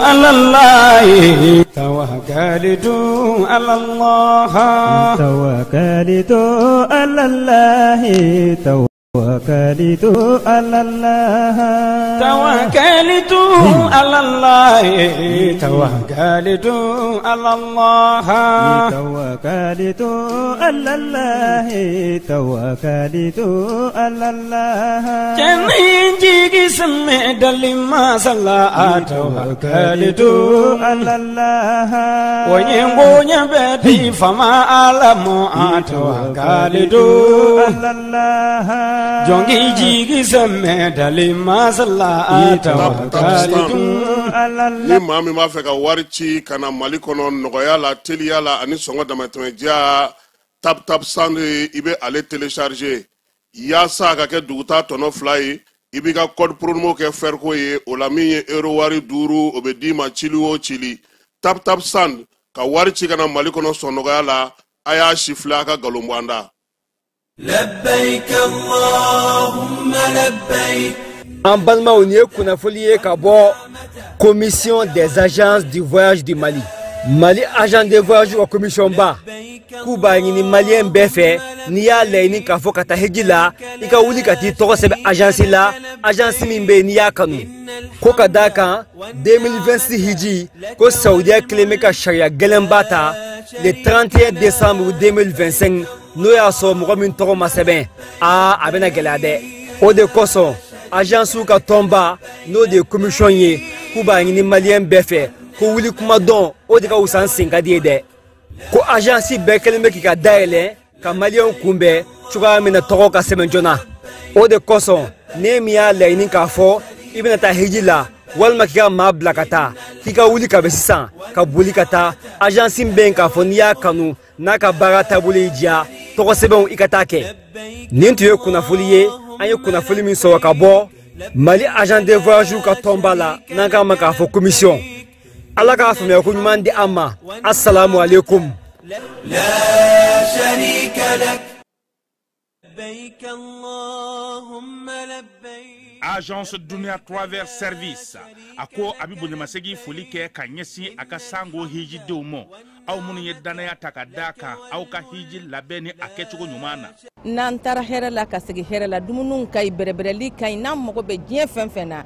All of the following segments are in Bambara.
على الله توكلت على الله توكلت على الله توكلت على الله توكلت على الله توكلت على الله توكلت على الله توكلت على الله جنين سمي دل ما صلى توكلت على الله وينغو بدي فما علم توكلت على الله jongi jigi sɛmɛ dali masala tawakalitu ala Ni maa min b'a fɛ ka wari ci ka na Mali kɔnɔ nɔgɔya la, teliya la ani sɔngɔ damatɛmɛdiya, Tap Tap Send, i bɛ ale télécharger yaasa a ka kɛ duguta tɔnɔ 2 ye. I b'i ka code promo kɛ fɛriko ye, o la min ye euro wari 5, o bɛ d'i ma cili o cili. Tap Tap Send ka wari ci ka na Mali kɔnɔ sɔn nɔgɔya la. A y'a si filɛ, a ka nkalon bɔ an da. لبيك اللهم لبيك. An balimaw, nin ye kunnafoli ye ka bɔ Commission des agences du voyage du Mali, Mali agent de voyage ka commission ba, k'u b'a ɲini maliyɛn bɛɛ fɛ, n'i y'a laɲini k'a fɔ ka taa hiji la, i ka wuli ka t'i tɔgɔ sɛbɛn agence la, agence min bɛ yen n'i y'a kanu. Ko ka d'a kan 2026 hiji ko, Saudiya kelen bɛ ka sariya gɛlɛnba ta le 31 décembre 2025. N'o y'a sɔrɔ mɔgɔ min tɔgɔ ma sɛbɛn, aa, a bɛna gɛlɛya dɛ. O de kosɔn agencew ka tɔnba, n'o de ye commission ye, k'u b'a ɲini maliyɛn bɛɛ fɛ ko wuli kuma dɔn, o de ka wusa n sen ka di ye dɛ. Ko agence bɛɛ kɛlen bɛ k'i ka dayɛlɛ ka maliyɛnw kunbɛn cogoya min na tɔgɔ ka sɛbɛn joona. O de kosɔn ne min y'a laɲini k'a fɔ i bɛna taa hiji la walima k'i ka maa bila ka taa, k'i ka wuli ka bɛ sisan ka boli ka taa agence min bɛ yen k'a fɔ n'i y'a kanu, n'a ka baara taabolo y'i diya, tɔgɔ sɛbɛnw i ka taa kɛ. Nin tun ye kunnafoli ye, an ye kunnafoli min sɔrɔ ka bɔ Mali agent de voyage ka tɔnba la, n'an k'a ma k'a fɔ commission. Ala k'a faamuya ko ɲuman di an ma. Assalamu alaikum. لا شريك لك لبيك اللهم لبيك. Agence Dunia Travel Service a ko a bɛ bonyamasegin foli kɛ ka ɲɛsin a ka sango hijidenw ma, aw minnu ye danaya ta ka d'a kan aw ka hiji labɛn ni a kɛcogo ɲuman na. N'an taara hɛrɛ la ka segin hɛrɛ la, dumuniw ka ɲi, bɛrɛbɛrɛli ka ɲi, n'an mago bɛ diɲɛ fɛn fɛn na,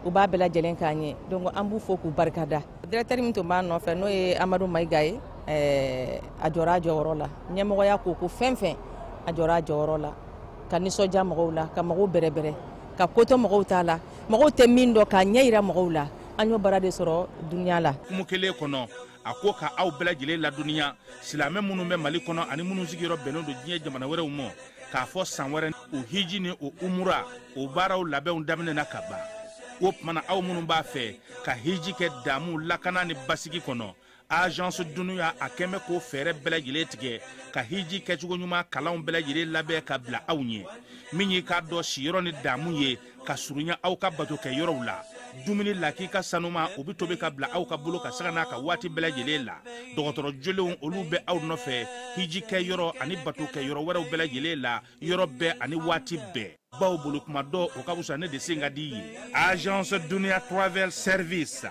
u b'a bɛɛ lajɛlen k'an ye. Donc an b'u fo k'u barikada. Directeur min tun b'an nɔfɛ, n'o ye Amadu Mayiga ye, a jɔra a jɔyɔrɔ la. Ɲɛmɔgɔya ko ko fɛn fɛn, a jɔra a jɔyɔrɔ la ka nisɔndiya mɔgɔw la, ka mɔgɔw bɛrɛbɛrɛ, ka kotɔ mɔgɔw t'a la, mɔgɔw tɛ min dɔn, k'a ɲɛ yira mɔgɔw la. An y'o baara de sɔrɔ dunuya la. Hukumu kelen kɔnɔ, a ko ka aw bɛɛ lajɛlen ladɔnniya, silamɛ minnu bɛ Mali kɔnɔ ani minnu sigiyɔrɔ bɛnnen don diɲɛ jamana wɛrɛw ma, k'a fɔ san wɛrɛ o hiji ni o umura o baaraw labɛnw daminɛna ka ban. O tumana aw minnu b'a fɛ ka hiji kɛ damu, lakana ni basigi kɔnɔ, Agence Dunuya a kɛn bɛ k'o fɛɛrɛ bɛɛ lajɛlen tigɛ ka hiji kɛcogo ɲuman kalanw bɛɛ lajɛlen labɛn ka bila aw ɲɛ. Min y'i k'a dɔn siyɔrɔ ni damu ye ka surunya aw ka bato kɛ yɔrɔw la, dumuni lakika sanuma, o bɛ tobi ka bila aw ka bolo ka saga n'a ka waati bɛɛ lajɛlen la. Dɔgɔtɔrɔ jolenw, olu bɛ aw nɔfɛ hiji kɛ yɔrɔ ani bato kɛ yɔrɔ wɛrɛw bɛɛ lajɛlen la, yɔrɔ bɛɛ ani waati bɛɛ. Baw bolo kuma dɔ, o ka wusa ne de sen ka di ye. Agence Dunia Travel Service,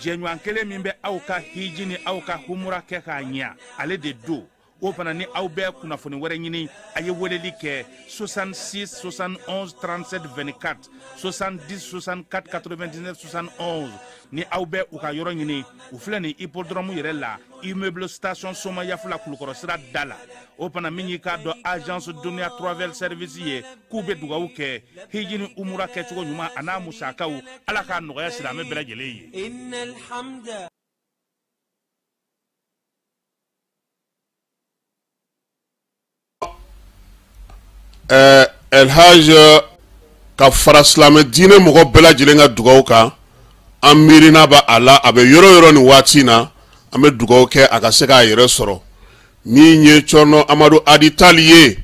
jɛɲɔgɔn kelen min bɛ aw ka hiji ni aw ka humura kɛ k'a ɲɛ, ale de don. O fana ni aw bɛ kunnafoni wɛrɛ ɲini, a ye weleli kɛ 66 71 37 24, 70 64 99 71. Ni aw bɛ u ka yɔrɔ ɲini, u filɛ nin hippodrome yɛrɛ la, immeuble station Somayafula, Kulukɔrɔ sira da la. O fana min y'i k'a dɔn Agence Dunia Travel Service ye, k'u bɛ dugawu kɛ hiji ni umura kɛcogo ɲuman a n'a musakaw, Ala k'a nɔgɔya silamɛ bɛɛ lajɛlen ye. إن الحمد Elhaj ka fara silamɛ diinɛ mɔgɔ bɛɛ lajɛlen ka dugawu kan, an miirina b'a a la, a bɛ yɔrɔ yɔrɔ nin waati in na, an bɛ dugawu kɛ a ka se k'a yɛrɛ sɔrɔ. Min ye Cɔrɔnɔ Amadu Adi Tali ye,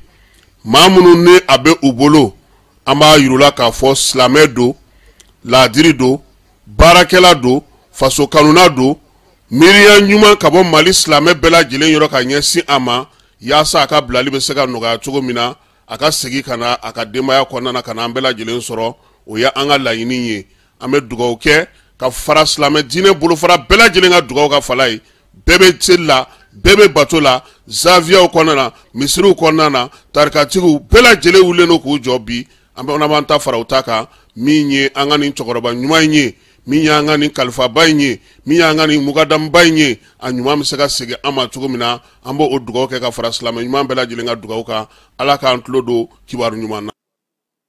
maa minnu ni a bɛ u bolo, an b'a yir'u k'a fɔ silamɛ don, laadiri don, baarakɛla don, faso kanuna don. Miiriya ɲuman ka bɔ Mali silamɛ bɛɛ lajɛlen yɔrɔ ka ɲɛsin a ma yaasa a ka bilali bɛ se ka nɔgɔya cogo min na, a ka segin ka na a ka denbaya kɔnɔna na, ka na an bɛɛ lajɛlen sɔrɔ. O ye an ka laɲini ye. An bɛ dugawu kɛ Ka fara silamɛ diinɛ bolofara bɛɛ lajɛlen ka dugawu ka fala ye. Bɛɛ bɛ seli la, bɛɛ bɛ bato la, zaviyaw kɔnɔna na, misiriw kɔnɔna na, tarikatigiw bɛɛ lajɛlen wulilen don k'u jɔ bi. An bɛ b'an ta fara u ta kan, min ye an ka nin cɛkɔrɔba ɲuman in ye, min y'an ka nin kalifaba in ye, min y'an ka nin mukadamuba in ye, a ɲuman bɛ se ka segin an ma cogo min na. An b'o o dugawu kɛ ka fara silamɛ ɲuman bɛɛ lajɛlen ka dugawu kan. Ala k'an tulo don kibaru ɲuman na.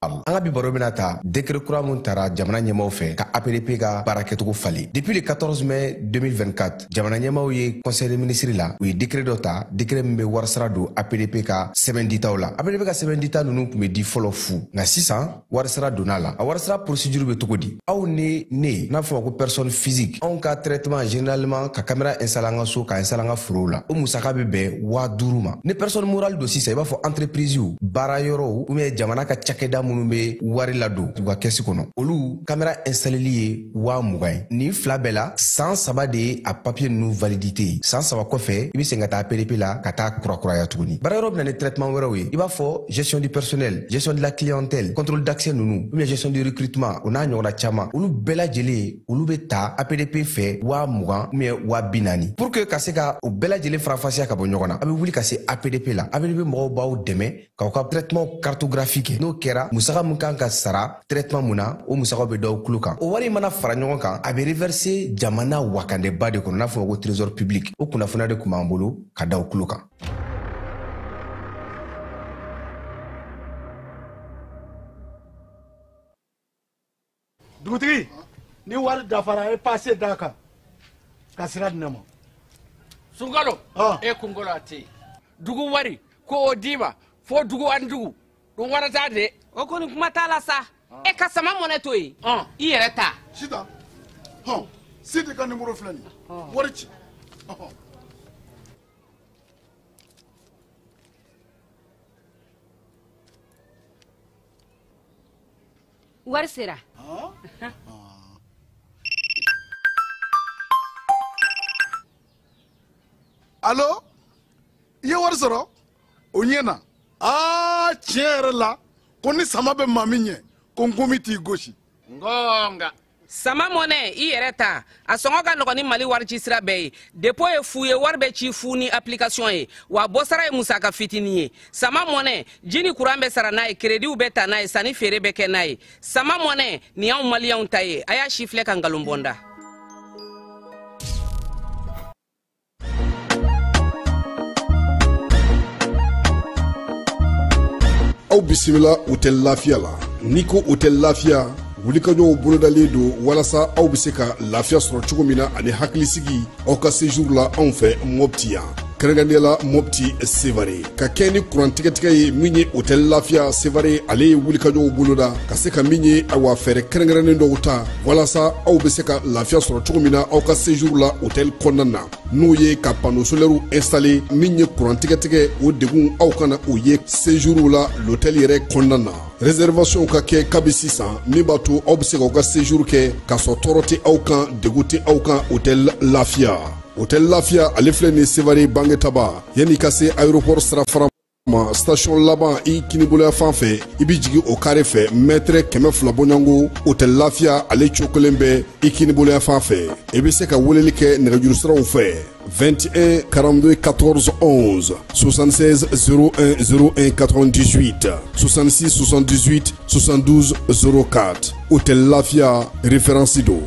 An ka bi baro bɛna ta décret kura mun tara jamana ɲɛmaw fɛ ka APDP ka baara kɛcogo falen. Depuis le 14 mai 2024, jamana ɲɛmaw ye conseil des ministres la, u ye décret dɔ ta, décret min bɛ warisara don APDP ka sɛbɛn ditaw la. APDP ka sɛbɛn dita ninnu tun bɛ di fɔlɔ fu, nka sisan warisara donna la. A warisara procédure bɛ cogo di? Aw ni ne, n'a fɔ ma ko personne physique, anw ka traitement généralement ka caméra installer an ka so, ka installer an ka forow la, o musaka bɛ bɛn 5000 ma. Ni personne morale don sisan, i b'a fɔ entreprise, baara yɔrɔw ou bien jamana ka cakɛda minnu bɛ wari ladon u ka kɛsi kɔnɔ, olu caméra installeli ye 20,000 ye. Nin fila bɛɛ la, san 3 de ye a papier ninnu validité ye. San 3 kɔfɛ, i bɛ segin ka taa APDP la ka taa kurakuraya tuguni. Baara yɔrɔ bɛ na ni traitement wɛrɛw ye, i b'a fɔ gestion du personnel, gestion de la clientèle, contrôle d'accès ninnu, ou bien gestion du recrutement, o n'a ɲɔgɔnna caman. Olu bɛɛ lajɛlen, olu bɛ ta APDP fɛ 20,000 ou bien 40,000. Pour que ka se ka o bɛɛ lajɛlen faranfasiya ka bɔ ɲɔgɔn na, a bɛ wuli ka se APDP la. APDP mɔgɔw b'aw dɛmɛ k'aw ka traitement cartographie kɛ. N'o kɛra, musaka mun kan ka sara traitement mun na, o musakaw bɛ d'aw tulo kan. O wari mana fara ɲɔgɔn kan, a bɛ reverser jamana wakandeba de kɔnɔ, n'a fɔ ko trésor public. O kunnafoniya de tun b'an bolo ka d'aw tulo kan. Dugutigi, ni wari dafara, e passe d'a kan ka sira di ne ma. Sunkalo, e kunkolo a tɛ yen. Dugu wari ko o d'i ma fo dugu ani dugu dun wara t'a de. O kɔni kuma t'a la sa. E ka sama mɔnɛ to yen, i yɛrɛ ta. Sitan, hɔn, Sidi ka numéro filɛ nin ye, wari ci. Wari sera. Allo, i ye wari sɔrɔ? O ɲɛna. Aa, tiɲɛ yɛrɛ la, ko ni sama bɛ maa min ɲɛ, ko nkomi t'i gosi. Ngɔnga. Sama mɔnɛ, i yɛrɛ ta. A sɔngɔ ka nɔgɔn ni Mali wari ci sira bɛɛ ye. Dépôt ye fu ye, wari bɛ ci fu ni application ye. Wa bɔsara ye musaka fitinin ye. Sama mɔnɛ, ji ni kuran bɛ sara n'a ye, crédit bɛ ta n'a ye, sanni feere bɛ kɛ n'a ye. Sama mɔnɛ, nin y'anw maliyɛnw ta ye. A y'a si filɛ ka nkalon bɔ n da. Aw bisimila Hôtel Lafiya la. N'i ko Hôtel Lafiya, wulikajɔw bolodalen don walasa aw bɛ se ka lafiya sɔrɔ cogo min na ani hakilisigi aw ka séjour la anw fɛ Mopti yan, kɛrɛnkɛrɛnnenya la Mopti Sevare. Ka kɛ ni kuran tigɛtigɛ ye min ye Hôtel Lafiya Sevare, ale ye wulikajɔw boloda ka se ka min ye awa fɛɛrɛ kɛrɛnkɛrɛnnen dɔw ta walasa aw bɛ se ka lafiya sɔrɔ cogo min na aw ka séjour la hôtel kɔnɔna na, n'o ye ka panneau solaire installé. Min ye kuran tigɛtigɛ, o degun aw kana o ye séjour la l'hôtel yɛrɛ kɔnɔna na. Réservation ka kɛ kabi sisan, min b'a to aw bɛ se k'aw ka séjour kɛ k'a sɔrɔ tɔɔrɔ tɛ aw kan, degun tɛ aw kan. Hôtel Lafiya, Hôtel Lafiya, ale filɛ nin Sevare Bangetaba, yanni ka se aéroport sirafara ma, station laban i kiniboloya fan fɛ, i bɛ jigin o carré fɛ, mètre 200 bɔɲɔgɔnko. Hôtel Lafiya, ale cogo kelen bɛ i kiniboloya fan fɛ. I bɛ se ka weleli kɛ nɛgɛjuru siraw fɛ: 21 42 14 11, 76 01 01 98, 66 78 72 04. Hôtel Lafiya, référence don.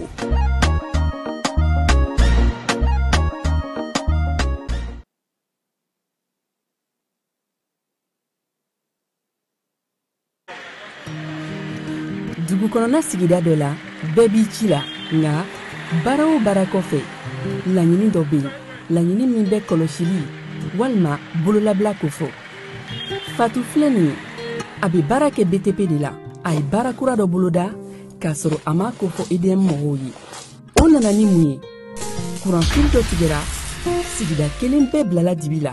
Dugu kɔnɔna sigida dɔ la, bɛɛ b'i ci la, nka baara o baara kɔfɛ, laɲini dɔ bɛ yen, laɲini min bɛ kɔlɔsili walima bololabila kofɔ. Fatu filɛ nin ye, a bɛ baara kɛ BTP de la. A ye baara kura dɔ boloda k'a sɔrɔ a m'a kofɔ EDM mɔgɔw ye. O nana ni mun ye? Kuranfili dɔ tigɛra, sigida kelen bɛɛ bilala dibi la.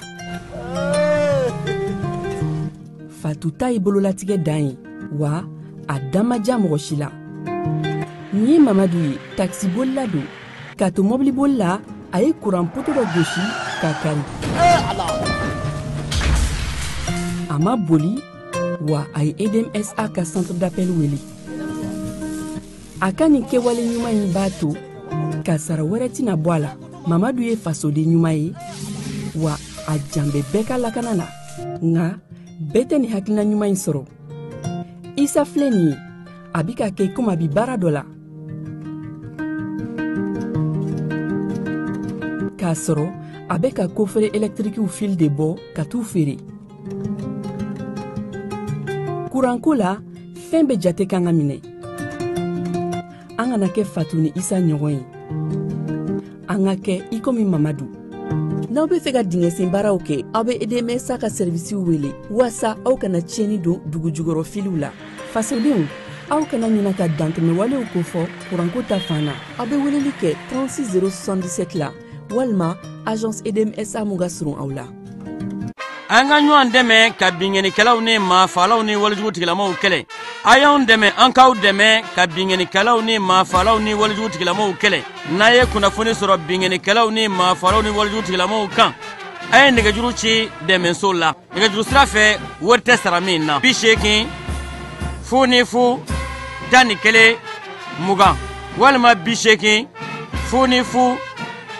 Fatu ta ye bololatigɛ dan ye, wa a da ma diya mɔgɔ si la. Nin ye Mamadu ye, takisibolila don. K'a to mɔbiliboli la, a ye kuran poto dɔ gosi k'a kari. A ma boli, wa a ye EDMSA ka centre d'appel wele. A ka nin kɛwale ɲuman in b'a to kasara wɛrɛ tɛna bɔ a la. Mamadu ye fasoden ɲuman ye, wa a jan bɛ bɛɛ ka lakana na. Nka bɛɛ tɛ nin hakilina ɲuman in sɔrɔ. Isa filɛ nin ye, a bi ka kɛ komi a bi baara dɔ la, k'a sɔrɔ a bɛ ka kofere ɛlɛtirikiw fil de bɔ ka t'u feere. Kuranko la, fɛn bɛɛ jate kan ka minɛ. An kana kɛ Fatu ni Isa ɲɔgɔn ye, an ka kɛ i komi Mamadu. N'aw bɛ fɛ ka dingɛsen baaraw kɛ, aw bɛ EDMSA ka sɛrivisiw wele waasa aw kana tiɲɛni don dugu jukɔrɔ filiw la. Fasodenw, aw kana ɲina ka dantɛmɛwalew kofɔ kuranko ta fan na. Aw bɛ weleli kɛ 36 077 la walima agence EDMSA mun ka surun aw la. An ka ɲɔgɔn dɛmɛ ka binkannikɛlaw ni maafaalaw ni walejugu tigilamaw kɛlɛ. A y'anw dɛmɛ, an k'aw dɛmɛ ka binkannikɛlaw ni maafaalaw ni walejugu tigilamaw kɛlɛ. N'a ye kunnafoni sɔrɔ binkannikɛlaw ni maafaalaw ni walejugu tigilamaw kan, a ye nɛgɛjuru ci dɛmɛso la. Nɛgɛjuru sira fɛ, wari tɛ sara min na. 80 00 11 20 walima 80 00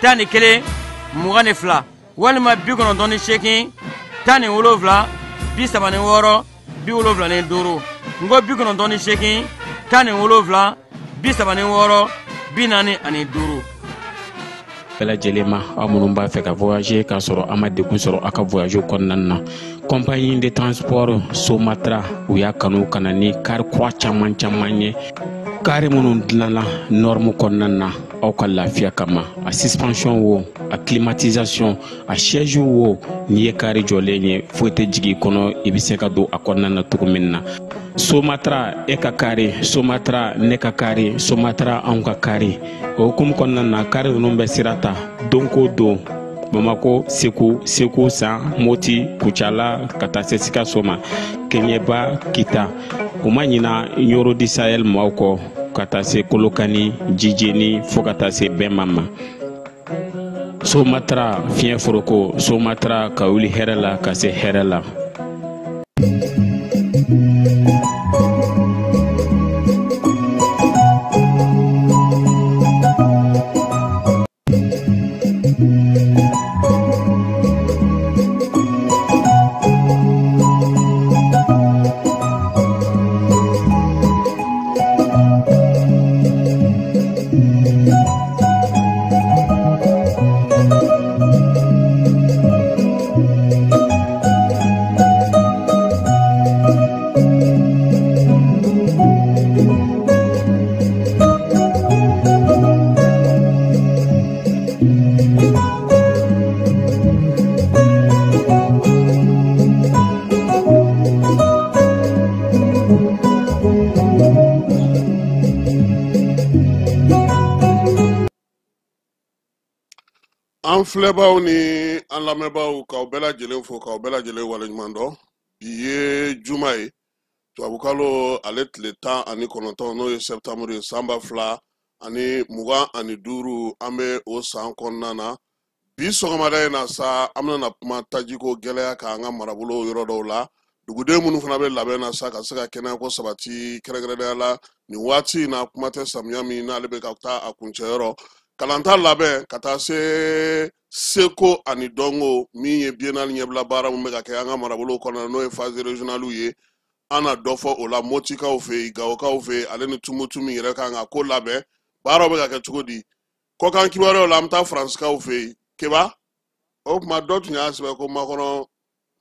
11 22 walima 98 17 36 75. N ko 98 17 36 45. Bɛɛ lajɛlen ma, aw minnu b'a fɛ ka voyager k'a sɔrɔ a ma degun sɔrɔ a ka voyage kɔnɔna na, compagnie de transport Somatra u y'a kanu ka na ni kari kura caman caman ye, kari minnu dilanna norme kɔnɔna na aw ka lafiya kama. A suspension wo, a climatisation, a siège wo, n'i ye kari jɔlen ye, foyi tɛ jigin i kɔnɔ, i bɛ se ka don a kɔnɔna na cogo min na. Somatra e ka kari, Somatra ne ka kari, Somatra anw ka kari. O hukumu kɔnɔna na, kari ninnu bɛ sira ta don ko don, Bamako, Segu, Segu San, Moti, Kucala, ka taa se Sikaso ma, Keɲeba, Kita. U ma ɲina Ɲoro di Sahel maaw kɔ, ka taa se Kolokani, Jijeni, fo ka taa se Bɛnma ma. Somatra fiɲɛ foroko, Somatra ka wuli hɛrɛ la ka se hɛrɛ la. An filɛbaw ni an lamɛnbaw, k'aw bɛɛ lajɛlen fo, k'aw bɛɛ lajɛlen waleɲuman dɔn. Bi ye juma ye, tubabukalo ale tile 19, n'o ye septembre ye, san 2025, an bɛ o san kɔnɔna na. Bi sɔgɔmada in na sa, an bɛna kuma tajiko gɛlɛya kan an ka marabolo yɔrɔ dɔw la. Duguden minnu fana bɛ labɛn na sa ka se ka kɛnɛyako sabati kɛrɛnkɛrɛnnenya la nin waati in na, kuma tɛ samiya min n'ale bɛ ka taa a kuncɛyɔrɔ, kalanta labɛn ka taa se seko ani dɔnko min ye biennale ɲɛbila baara min bɛ ka kɛ an ka marabolo kɔnɔ, n'o ye phase régionale ye. An na dɔ fɔ o la Motikaw fɛ yen, Gawokaw fɛ yen, ale ni Tumutu min yɛrɛ kan ka ko labɛn, baaraw bɛ ka kɛ cogo di. Kɔkan kibaruyaw la, an bɛ taa Faransikaw fɛ yen. Keba, o tuma dɔ tun y'a sɛbɛn ko Makɔrɔ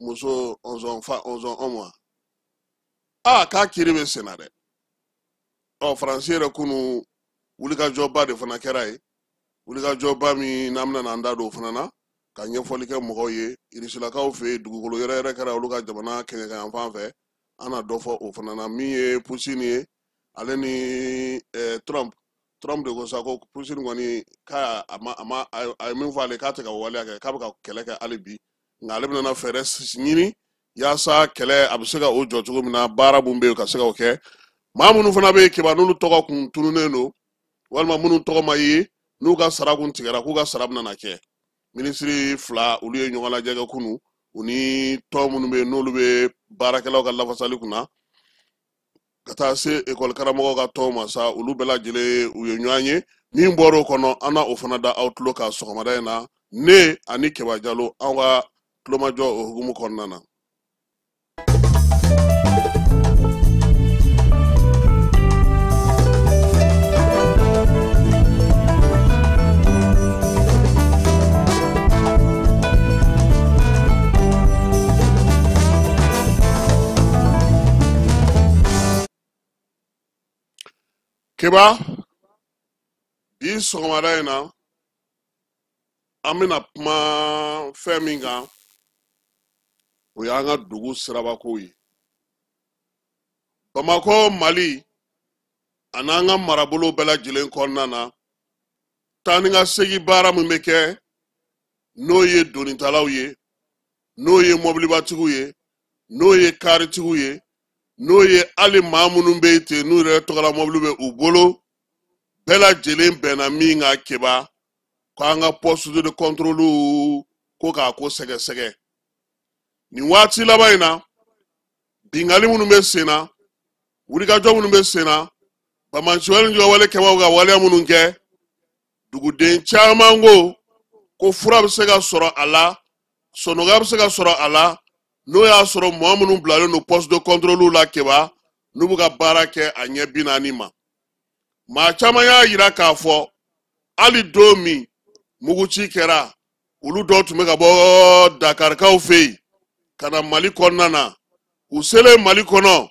muso ɔnzɔn fa ɔnzɔn ɔn wa, k'a kiiri bɛ sen na dɛ. Ɔ, Faransi yɛrɛ kunu wulikajɔba de fana kɛra yen, wulikajɔba min n'an bɛna n'an da don o fana na ka ɲɛfɔli kɛ mɔgɔw ye. Irisilakaw fɛ yen, dugukolo yɛrɛ yɛrɛ kɛra olu ka jamana kɛɲɛka yan fɛ, an na dɔ fɔ o fana na. Min ye Poutine ye, ale ni Trump, Trump de ko sa ko Poutine kɔni k'a a ma a ma a ye min fɔ ale k'a tɛ ka waleya kɛ, k'a bɛ ka kɛlɛ kɛ hali bi, nka ale bɛna fɛɛrɛ ɲini yaasa kɛlɛ a bɛ se ka o jɔ cogo min na, baara mun bɛ yen ka se k'o kɛ. Maa minnu fana bɛ yen keba, n'olu tɔgɔ kun tununnen don walima minnu tɔgɔ ma ye, n'u ka sara kun tigɛra, k'u ka sara bɛna na kɛ. Minisiri fila olu ye ɲɔgɔn lajɛ kɛ kunu, u ni tɔn minnu bɛ yen n'olu bɛ baarakɛlaw ka lafasali kunna. ka taa se ekɔli karamɔgɔw ka tɔnw ma sa, olu bɛɛ lajɛlen u ye ɲɔgɔn ye. Min bɔra o kɔnɔ, an na o fana da aw tulo kan sɔgɔmada in na. Ne ani Keba Jalo, anw ka tulomajɔ o hukumu kɔnɔna na. Keba, bi sɔgɔmada in na, an bɛna kuma fɛn min kan, o y'an ka dugu sirabakow ye. Bamakɔ, Mali, a n'an ka marabolo bɛɛ lajɛlen kɔnɔna na, taa ni ka segin baara min bɛ kɛ, n'o ye donitalaw ye, n'o ye mɔbilibatigiw ye, n'o ye karitigiw ye, n'o ye hali maa minnu bɛ yen ten n'u yɛrɛ tɔgɔla mɔbili bɛ u bolo, bɛɛ lajɛlen bɛnna min kan Keba, ko an ka poste de contrôle ko k'a ko sɛgɛsɛgɛ. Nin waati laban in na, binkanni minnu bɛ sen na, wulikajɔ minnu bɛ sen na, banbaanciwale ni jugawale kɛbaaw ka waleya minnu kɛ, duguden caman ko ko fura bɛ se ka sɔrɔ a la, sɔnɔgɔya bɛ se ka sɔrɔ a la, n'o y'a sɔrɔ mɔgɔ minnu bilalen don poste de contrôle la Keba, n'u bɛ ka baara kɛ a ɲɛ 40 ma. Maa caman y'a yira k'a fɔ hali don min muguci kɛra, olu dɔw tun bɛ ka bɔ Dakarikaw fɛ yen ka na Mali kɔnɔna na. U selen Mali kɔnɔ,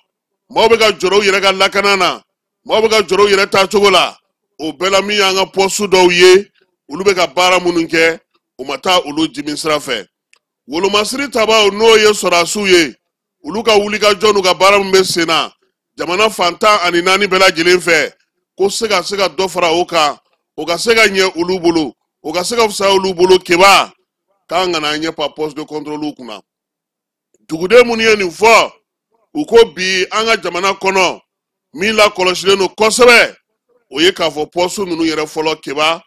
maaw bɛ ka jɔrɔ u yɛrɛ ka lakana na, maaw bɛ ka jɔrɔ u yɛrɛ taacogo la. O bɛɛ la min y'an ka poste dɔw ye, olu bɛ ka baara minnu kɛ, o ma taa olu jimi sira fɛ. Wolomasiri tabaw n'o ye sɔrɔdasiw ye, olu ka wulikajɔ n'u ka baara min bɛ sen na jamana fan 14 bɛɛ lajɛlen fɛ, ko se ka se ka dɔ fara o kan, o ka se ka ɲɛ olu bolo, o ka se ka fisaya olu bolo. Keba, k'an kana an ɲɛ pa poste de contrôle kunna. Duguden minnu ye nin fɔ, u ko bi an ka jamana kɔnɔ min lakɔlɔsilen don kosɛbɛ, o ye k'a fɔ poste ninnu yɛrɛ fɔlɔ Keba,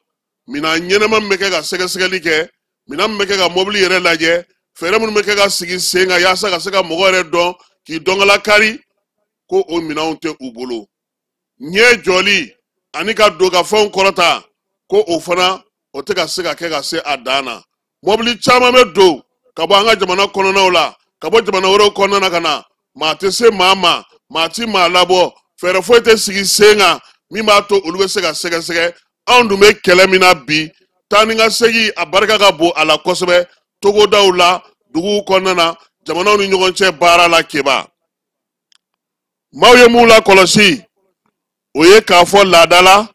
minɛn ɲɛnama min bɛ kɛ ka sɛgɛsɛgɛli kɛ, minɛn min bɛ kɛ ka mɔbili yɛrɛ lajɛ, fɛɛrɛ minnu bɛ kɛ ka sigi sen kan yaasa ka se ka mɔgɔ yɛrɛ dɔn k'i dɔnkala kari, ko o minɛnw tɛ u bolo. Ɲɛ jɔli ani ka don ka fɛnw kɔrɔta, ko o fana o tɛ ka se ka kɛ ka se a dan na. Mɔbili caman bɛ don ka bɔ an ka jamana kɔnɔnaw la, ka bɔ jamana wɛrɛw kɔnɔna na ka na, maa tɛ se maa ma, maa ti maa labɔ, fɛɛrɛ foyi tɛ sigi sen kan min b'a to olu bɛ se ka sɛgɛsɛgɛ. Anw dun bɛ kɛlɛ min na bi, taa ni ka segin a barika ka bon a la kosɛbɛ togodaw la, duguw kɔnɔna na, jamanaw ni ɲɔgɔn cɛ baara la. Keba, maaw ye mun lakɔlɔsi, o ye k'a fɔ laada la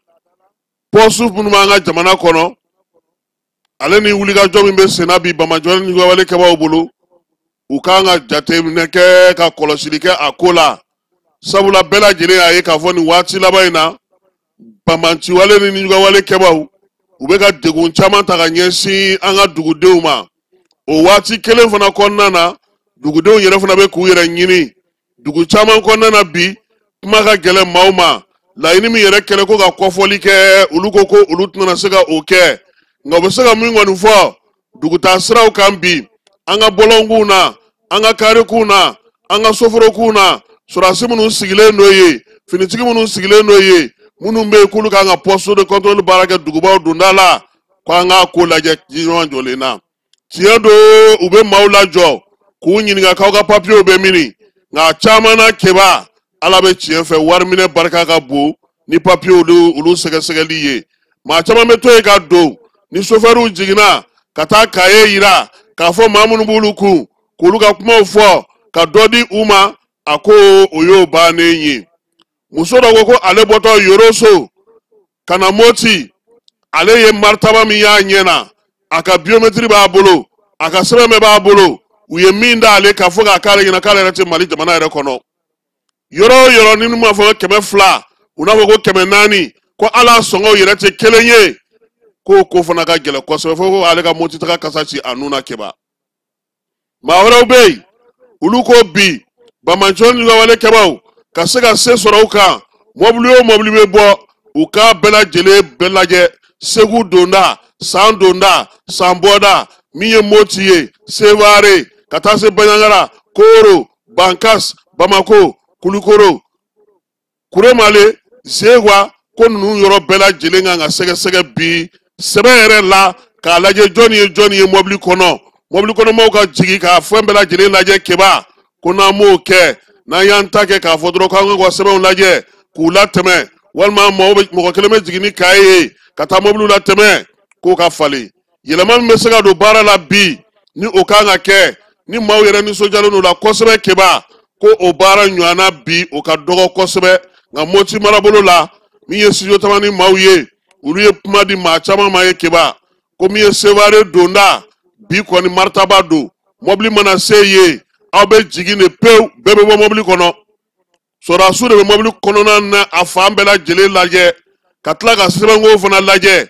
poste minnu b'an ka jamana kɔnɔ, ale ni wulikajɔ min bɛ sen na bi banbaanciwale ni jugawale kɛbaaw bolo, u kan ka jateminɛ kɛ ka kɔlɔsili kɛ a ko la. Sabula bɛɛ lajɛlen y'a ye k'a fɔ nin waati laban in na, banbaanciwale ni jugawale kɛbaaw u bɛ ka degun caman ta ka ɲɛsin an ka dugudenw ma. O waati kelen fana kɔnɔna na, dugudenw yɛrɛ fana bɛ k'u yɛrɛ ɲini. Dugu caman kɔnɔna na bi, kuma ka gɛlɛn maaw ma. Laɲini min yɛrɛ kɛlɛ ko ka kɔfɔli kɛ, olu ko ko olu tɛna se ka o kɛ. Nka u bɛ se ka min kɔni fɔ dugutaa siraw kan bi, an ka bɔlɔnkunw na, an ka karikuw na, an ka soforokunw na, sɔrɔdasi minnu sigilen don yen, finitigi minnu sigilen don yen, minnu bɛ yen k'olu kan ka poste de contrôle baara kɛ dugubaw donda la, ko an k'a ko lajɛ ɲɔgɔn jɔlen na. Tiɲɛ don, u bɛ maaw lajɔ k'u ɲininka k'aw ka papiyew bɛ mini, nka a caman na Keba, Ala bɛ tiɲɛ fɛ, wari minɛ barika ka bon ni papiyew olu sɛgɛsɛgɛli ye. Maa caman bɛ to yen ka don ni sofɛriw jiginna ka taa kaye yira k'a fɔ maa minnu b'olu kun k'olu ka kumaw fɔ ka dɔ di u ma, a ko o y'o bannen ye. Muso dɔ ko ko ale bɔtɔ Yoroso ka na Moti, ale ye maritaba min y'a ɲɛ na, a ka biométrie b'a bolo, a ka sɛbɛn bɛɛ b'a bolo, u ye min d'ale kan fo k'a k'ale ɲɛna k'ale yɛrɛ tɛ Mali jamana yɛrɛ kɔnɔ. Yɔrɔ o yɔrɔ ni m'a fɔ 200, u n'a fɔ ko 400, ko ala sɔngɔw yɛrɛ tɛ kelen ye, k'o ko fana ka gɛlɛn kosɛbɛ, fo ko ale ka Moti taga kasa ci a nun na. Keba, maa wɛrɛw bɛ yen, olu ko bi banbaanciwale ni jugawale kɛbaaw ka se ka se sɔrɔ u kan, mɔbili o mɔbili bɛ bɔ, u k'a bɛɛ lajɛlen bɛɛ lajɛ, Segu donda, San donda, San bɔda, min ye Moti ye, Sevare, ka taa se Banjagara, Koro, Bankas, Bamako, Kulukoro, Kuremale, Zewa, ko ninnu yɔrɔ bɛɛ lajɛlen kan ka sɛgɛsɛgɛ bi sɛbɛn yɛrɛ la k'a lajɛ jɔnni ye mɔbili kɔnɔ, mɔbili kɔnɔmaw ka jigin k'a fɛn bɛɛ lajɛlen lajɛ Keba. Ko n'an m'o kɛ, n'an y'an ta kɛ k'a fɔ dɔrɔn k'an ka sɛbɛnw lajɛ k'u latɛmɛ, walima mɔgɔ kelen bɛ jigin ni kaye ye ka taa mɔbiliw latɛmɛ, k'o ka falen. Yɛlɛma min bɛ se ka don baara la bi ni o kan ka kɛ, ni maaw yɛrɛ nisɔndiyalen don la kosɛbɛ Keba, ko o baara ɲɔgɔnna bi o ka dɔgɔ kosɛbɛ. Nka Moti marabolo la, min ye studio Tamani maaw ye, olu ye kuma di maa caman ma ye Keba, ko min ye Sevare donda bi kɔni maritaba don, mɔbili mana se yen aw bɛ jigin de pewu, bɛɛ bɛ bɔ mɔbili kɔnɔ. Sɔrɔdasiw de bɛ mɔbili kɔnɔna na a fan bɛɛ lajɛlen lajɛ, ka tila ka sɛbɛnko fana lajɛ.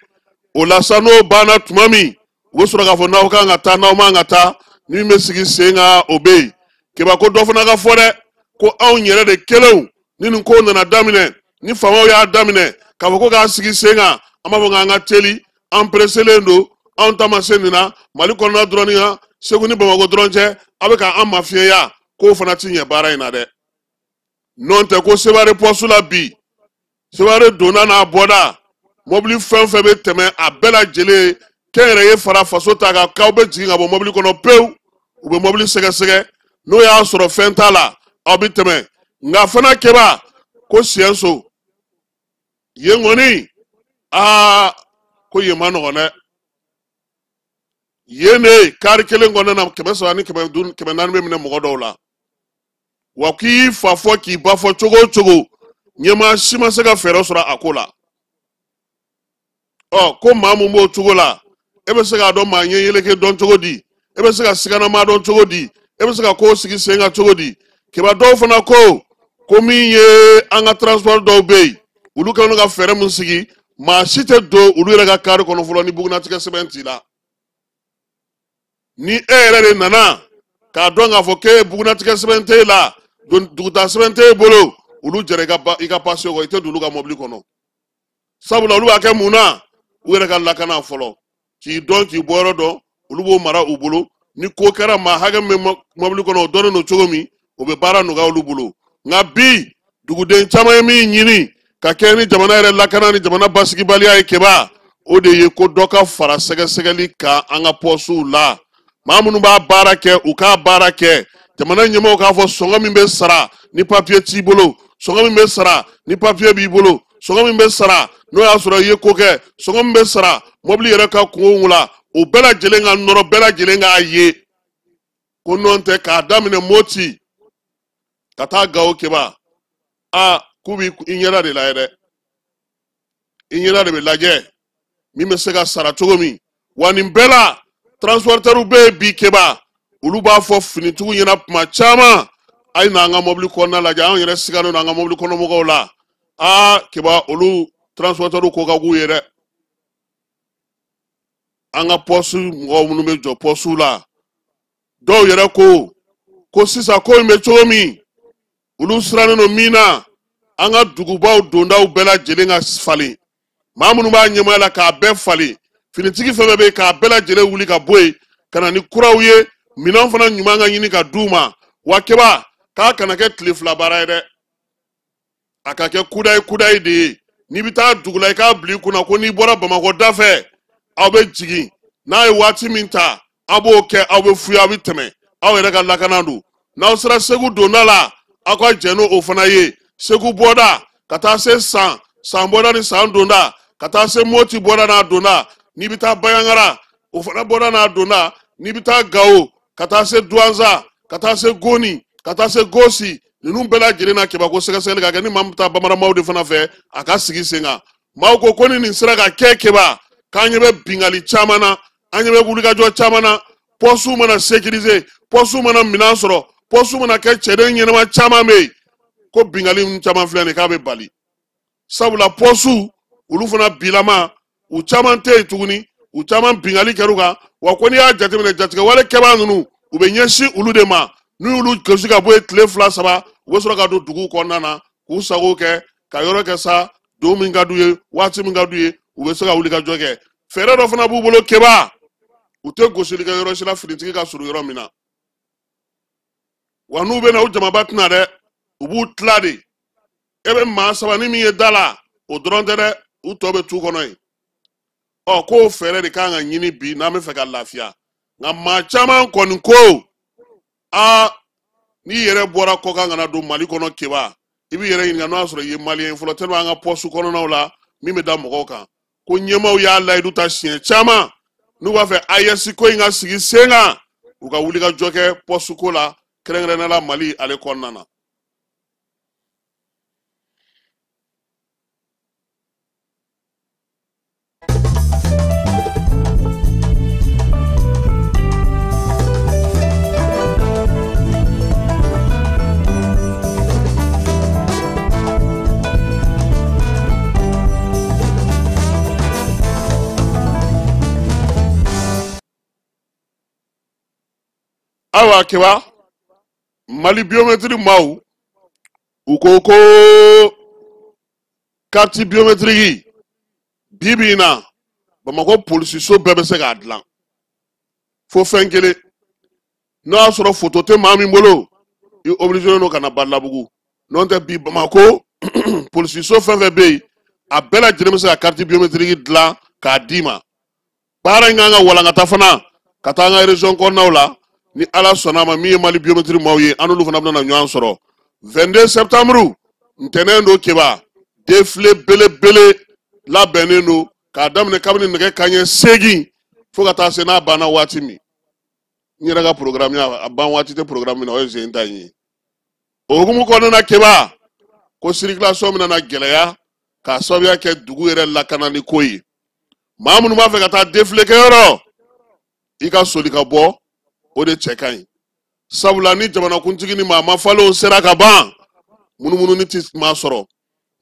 O la sa, n'o banna tuma min, u bɛ sɔrɔ k'a fɔ n'aw kan ka taa, n'aw man ka taa, ni min bɛ sigi sen kan o bɛ yen. Keba, ko dɔ fana ka fɔ dɛ, ko anw yɛrɛ de kelenw ni nin ko nana daminɛ, ni faamaw y'a daminɛ k'a fɔ ko k'a sigi sen kan, an b'a fɔ k'an ka teli, an pereselen don, anw ta ma se nin na, Mali kɔnɔna dɔrɔn ni kan, Segu ni Bamakɔ dɔrɔn cɛ, a bɛ k'an mafiɲɛya, k'o fana ti ɲɛ baara in na dɛ. N'o tɛ ko Sevare pɔsu la bi, Sevare donna n'a bɔda, mɔbili fɛn fɛn bɛ tɛmɛ a bɛɛ lajɛlen kɛnyɛrɛye fara faso ta kan, k'aw bɛ jigin ka bɔ mɔbili kɔnɔ pewu, u bɛ mɔbili sɛgɛsɛgɛ, n'o y'a sɔrɔ fɛn t'a la, aw bɛ tɛmɛ. Nka fana Keba, ko Siyɛnso yen kɔni, aa ko yen ma nɔgɔn dɛ. Yen de kari kelen kɔnɔna na 300 ni 500, 400 bɛ minɛ mɔgɔ dɔw la. Wa k'i fa fɔ k'i ba fɔ cogo o cogo, ɲɛmaa si ma se ka fɛɛrɛ sɔrɔ a ko la. Ɔ ko maa mun b'o cogo la, e bɛ se k'a dɔn maa ɲɛ yeleke dɔn cogo di, e bɛ se ka siganamaa dɔn cogo di, e bɛ se ka kow sigi sen kan cogo di. Keba, dɔw fana ko min ye an ka transport dɔw bɛ yen, olu kɛlen don ka fɛɛrɛ mun sigi, maa si tɛ don olu yɛrɛ ka kari kɔnɔ fɔlɔ ni bugunatigɛ sɛbɛn t'i la. Ni e yɛrɛ de nana k'a dɔn k'a fɔ k'e bugunatigɛ sɛbɛn t'e la, dugutaa sɛbɛn t'e bolo, olu jɛra i ka pase kɔ, i tɛ don olu ka mɔbili kɔnɔ. Sabula olu b'a kɛ mun na? U yɛrɛ ka lakana fɔlɔ, k'i dɔn k'i bɔyɔrɔ dɔn, olu b'o mara u bolo. Ni ko kɛra maa hakɛ min bɛ mɔbili kɔnɔ, o dɔnnen don cogo min, o bɛ baara nɔgɔya olu bolo. Nka bi duguden caman ye min ɲini ka kɛ ni jamana yɛrɛ lakana ni jamana basigibaliya ye Keba, o de ye ko dɔ ka fara sɛgɛsɛgɛli kan an ka pɔsiw la. Maa minnu b'a baara kɛ, u k'a baara kɛ. Jamana ɲɛmɔgɔw k'a fɔ sɔngɔ min bɛ sara ni papiye t'i bolo, sɔngɔ min bɛ sara ni papiye b'i bolo, sɔngɔ min bɛ sara n'o y'a sɔrɔ i ye ko kɛ, sɔngɔ min bɛ sara mɔbili yɛrɛ ka kungo la, o bɛɛ lajɛlen ka nɔrɔ, bɛɛ lajɛlen k'a ye. Ko n'o tɛ k'a daminɛ Moti ka taa Gawo Keba, aa k'u b'i ɲɛda de lajɛ dɛ, i ɲɛda de bɛ lajɛ min bɛ se ka sara cogo min. Wa nin bɛɛ la transporteurs bɛ yen bi Keba, olu b'a fɔ finitigiw ɲɛna kuma caman, a ye n'an ka mɔbili kɔnɔna lajɛ, anw yɛrɛ sigannen don an ka mɔbili kɔnɔmɔgɔw la. Aa Keba, olu transporteurs ko ka k'u ye dɛ. An ka pɔsi mɔgɔw minnu bɛ jɔ pɔsiw la, dɔw yɛrɛ ko sisan ko in bɛ cogo min, olu sirannen don min na, an ka dugubaw dondaw bɛɛ lajɛlen ka falen. Maa minnu b'a ɲɛmaaya la k'a bɛɛ falen, finitigi fɛn fɛn bɛ yen k'a bɛɛ lajɛlen wuli ka bɔ yen ka na ni kuraw ye, minɛn fana ɲuman ka ɲini ka d'u ma. Wa Keba, k'a kana kɛ tile fila baara ye dɛ, a ka kɛ kudayi kudayi de ye. N'i bɛ taa dugu la, i k'a bila i kunna ko n'i bɔra Bamakɔ da fɛ, aw bɛ jigin, n'a ye waati min ta, aw b'o kɛ, aw bɛ fuya, aw bɛ tɛmɛ, aw yɛrɛ ka lakana don. N'aw sera Segu donda la, aw ka jɛn n'o fana ye. Segu bɔda ka taa se San, San bɔda ni San donda, ka taa se Moti bɔda n'a donda, n'i bɛ taa Bayangara, o fana bɔda n'a donda, n'i bɛ taa Gawo, ka taa se Duwanza, ka taa se Goni, ka taa se Gosi, ninnu bɛɛ lajɛlen na Keba, ko sɛgɛsɛgɛli ka kɛ. Ni maa min bɛ taa bamananmaw de fana fɛ, a ka sigi sen kan. Maaw ko ni nin sera ka kɛ Keba, k'an ɲɛ bɛ bingali caman na, an ɲɛ bɛ wulikajɔ caman na, pɔsiw mana sécuriser, pɔsiw mana minɛn sɔrɔ, pɔsiw mana kɛ cɛden ɲɛnama caman bɛ yen, ko bingali ninnu caman filɛ nin ye k'a bɛ bali. Sabula pɔsiw olu fana bilama, u caman tɛ yen tuguni, u caman bingali kɛr'u kan. Wa ko n'i y'a jateminɛ, jatigɛwale kɛbaa ninnu, u bɛ ɲɛsin olu de ma. N'u y'olu gosi ka bɔ yen tile 2 3, u bɛ sɔrɔ ka don duguw kɔnɔna na k'u sago kɛ, ka yɔrɔ kɛ sa, don min ka d'u ye, waati min ka d'u ye, u bɛ se ka wuli ka jɔ kɛ. Fɛɛrɛ dɔ fana b'u bolo Keba, u tɛ gosili kɛ yɔrɔ si la finitigi ka surun yɔrɔ min na. Wa n'u bɛ na, u jamaba tɛna dɛ, u b'u tila de. E bɛ maa saba ni min ye da la, o dɔrɔn tɛ dɛ, u tɔ bɛ tu kɔnɔ yen. Ɔ k'o fɛɛrɛ de kan ka ɲini bi n'an bɛ fɛ ka lafiya. Nka maa caman kɔni ko aa, n'i yɛrɛ bɔra kɔkan ka na don Mali kɔnɔ Keba, i b'i yɛrɛ ɲininka n'o y'a sɔrɔ i ye maliyɛn fɔlɔ, tellement an ka poste kɔnɔnaw la min bɛ da mɔgɔw kan. Ko ɲɛmaaw y'a layidu ta siɲɛ caman, n'u b'a fɛ AES ko in ka sigi sen kan, u ka wuli ka jɔ kɛ poste ko la, kɛrɛnkɛrɛnnenya la Mali ale kɔnɔna na. Ayiwa Keba, Mali biométrie maaw u ko ko carte biométrique bi bi in na Bamakɔ polisiso bɛɛ bɛ se k'a dilan fo fɛn kelen, n'o y'a sɔrɔ photo tɛ maa min bolo, i obligé don ka na Badalabugu. N'o tɛ bi Bamakɔ polisiso fɛn fɛn bɛ yen, a bɛɛ lajɛlen bɛ se ka carte biométrique dilan k'a d'i ma. Baara in kan ka walankata fana ka taa an ka région kɔnɔnaw la, ni Ala sɔnna a ma. Min ye Mali biométrie maaw ye, an n'olu fana bɛna ɲɔgɔn sɔrɔ 22 septembre ntɛnɛn don Keba. Défilé belebele labɛnnen don k'a daminɛ kabini nɛgɛ kanɲɛ 8 fo ka taa se n'a banna waati min. N yɛrɛ ka programme a ban waati tɛ programme min na, o ye zen ta in ye. O hukumu kɔnɔna na Keba, ko circulation bɛna na gɛlɛya k'a sababuya kɛ dugu yɛrɛ lakanani ko ye. Maa minnu b'a fɛ ka taa défilé kɛyɔrɔ, i ka soli ka bɔ, o de cɛ ka ɲi. Sabula ni jamanakuntigi ni maa mafalenw sera ka ban, munumununi tɛ maa sɔrɔ.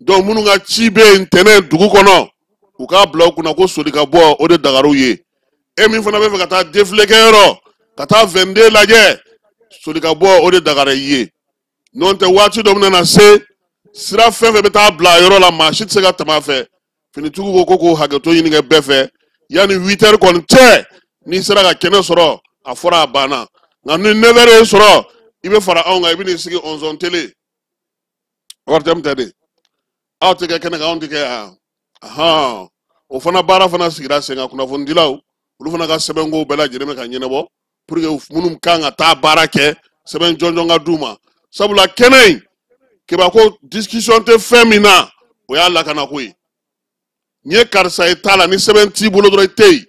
Donc minnu ka ci bɛ yen ntɛnɛn dugu kɔnɔ, u k'a bila u kunna ko soli ka bɔ, o de dagar'u ye. E min fana bɛ fɛ ka taa défilé kɛyɔrɔ, ka taa 22 lajɛ, soli ka bɔ, o de dagara i ye. N'o tɛ waati dɔ bɛna na se, sira fɛn fɛn bɛ taa bila a yɔrɔ la, maa si tɛ se ka tɛmɛ a fɛ. Finitigiw ko k'o hakɛto ɲini kɛ bɛɛ fɛ, yanni 8 heures kɔni cɛ, n'i sera ka kɛnɛ sɔrɔ, a fɔra a banna. Nka ni 9 heures ye sɔrɔ, i bɛ fara anw kan, i bɛ n'i sigi 11 télé. Wari tɛ de, aw tɛ kɛ kɛnɛ kan, anw tɛ kɛ yan. Ahan, o fana baara fana sigira sen kan. Kunnafonidilaw olu fana ka sɛbɛnkow bɛɛ lajɛlen bɛ ka ɲɛnabɔ pour que minnu kan ka taa baara kɛ, sɛbɛn jɔnjɔn ka d'u ma. Sabula kɛnɛ in Keba, ko discussion tɛ fɛn min na, o y'a lakanako ye. N'i ye karisa ye t'a la, ni sɛbɛn t'i bolo dɔrɔn i tɛ yen.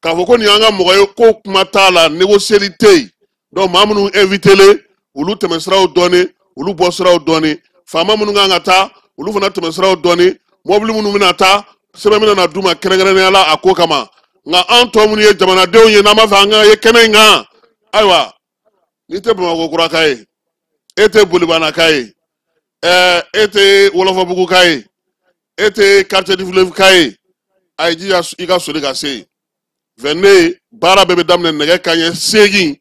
K'a fɔ ko nin y'an ka mɔgɔ ye, ko kuma t'a la, négocier tɛ yen. Donc maa minnu invité le, olu tɛmɛsiraw dɔɔni, olu bɔsiraw dɔɔni. Faama minnu kan ka taa, olu fana tɛmɛsiraw dɔɔni. Mɔbili minnu bɛna taa, sɛbɛn bɛna na d'u ma kɛrɛnkɛrɛnnenya la a ko kama. Nka an tɔ minnu ye jamanadenw ye, n'an b'a fɛ an ka ye kɛnɛ in kan, ayiwa, n'i tɛ Bamakɔ kuraka ye, e tɛ Bolibanaka ye, e tɛ Wɔlɔfɔbuguka ye, e tɛ quartier du fleuve ka ye, a ye jija i ka soli ka se yen. 22 baara bɛɛ bɛ daminɛ nɛgɛ kanɲɛ 8.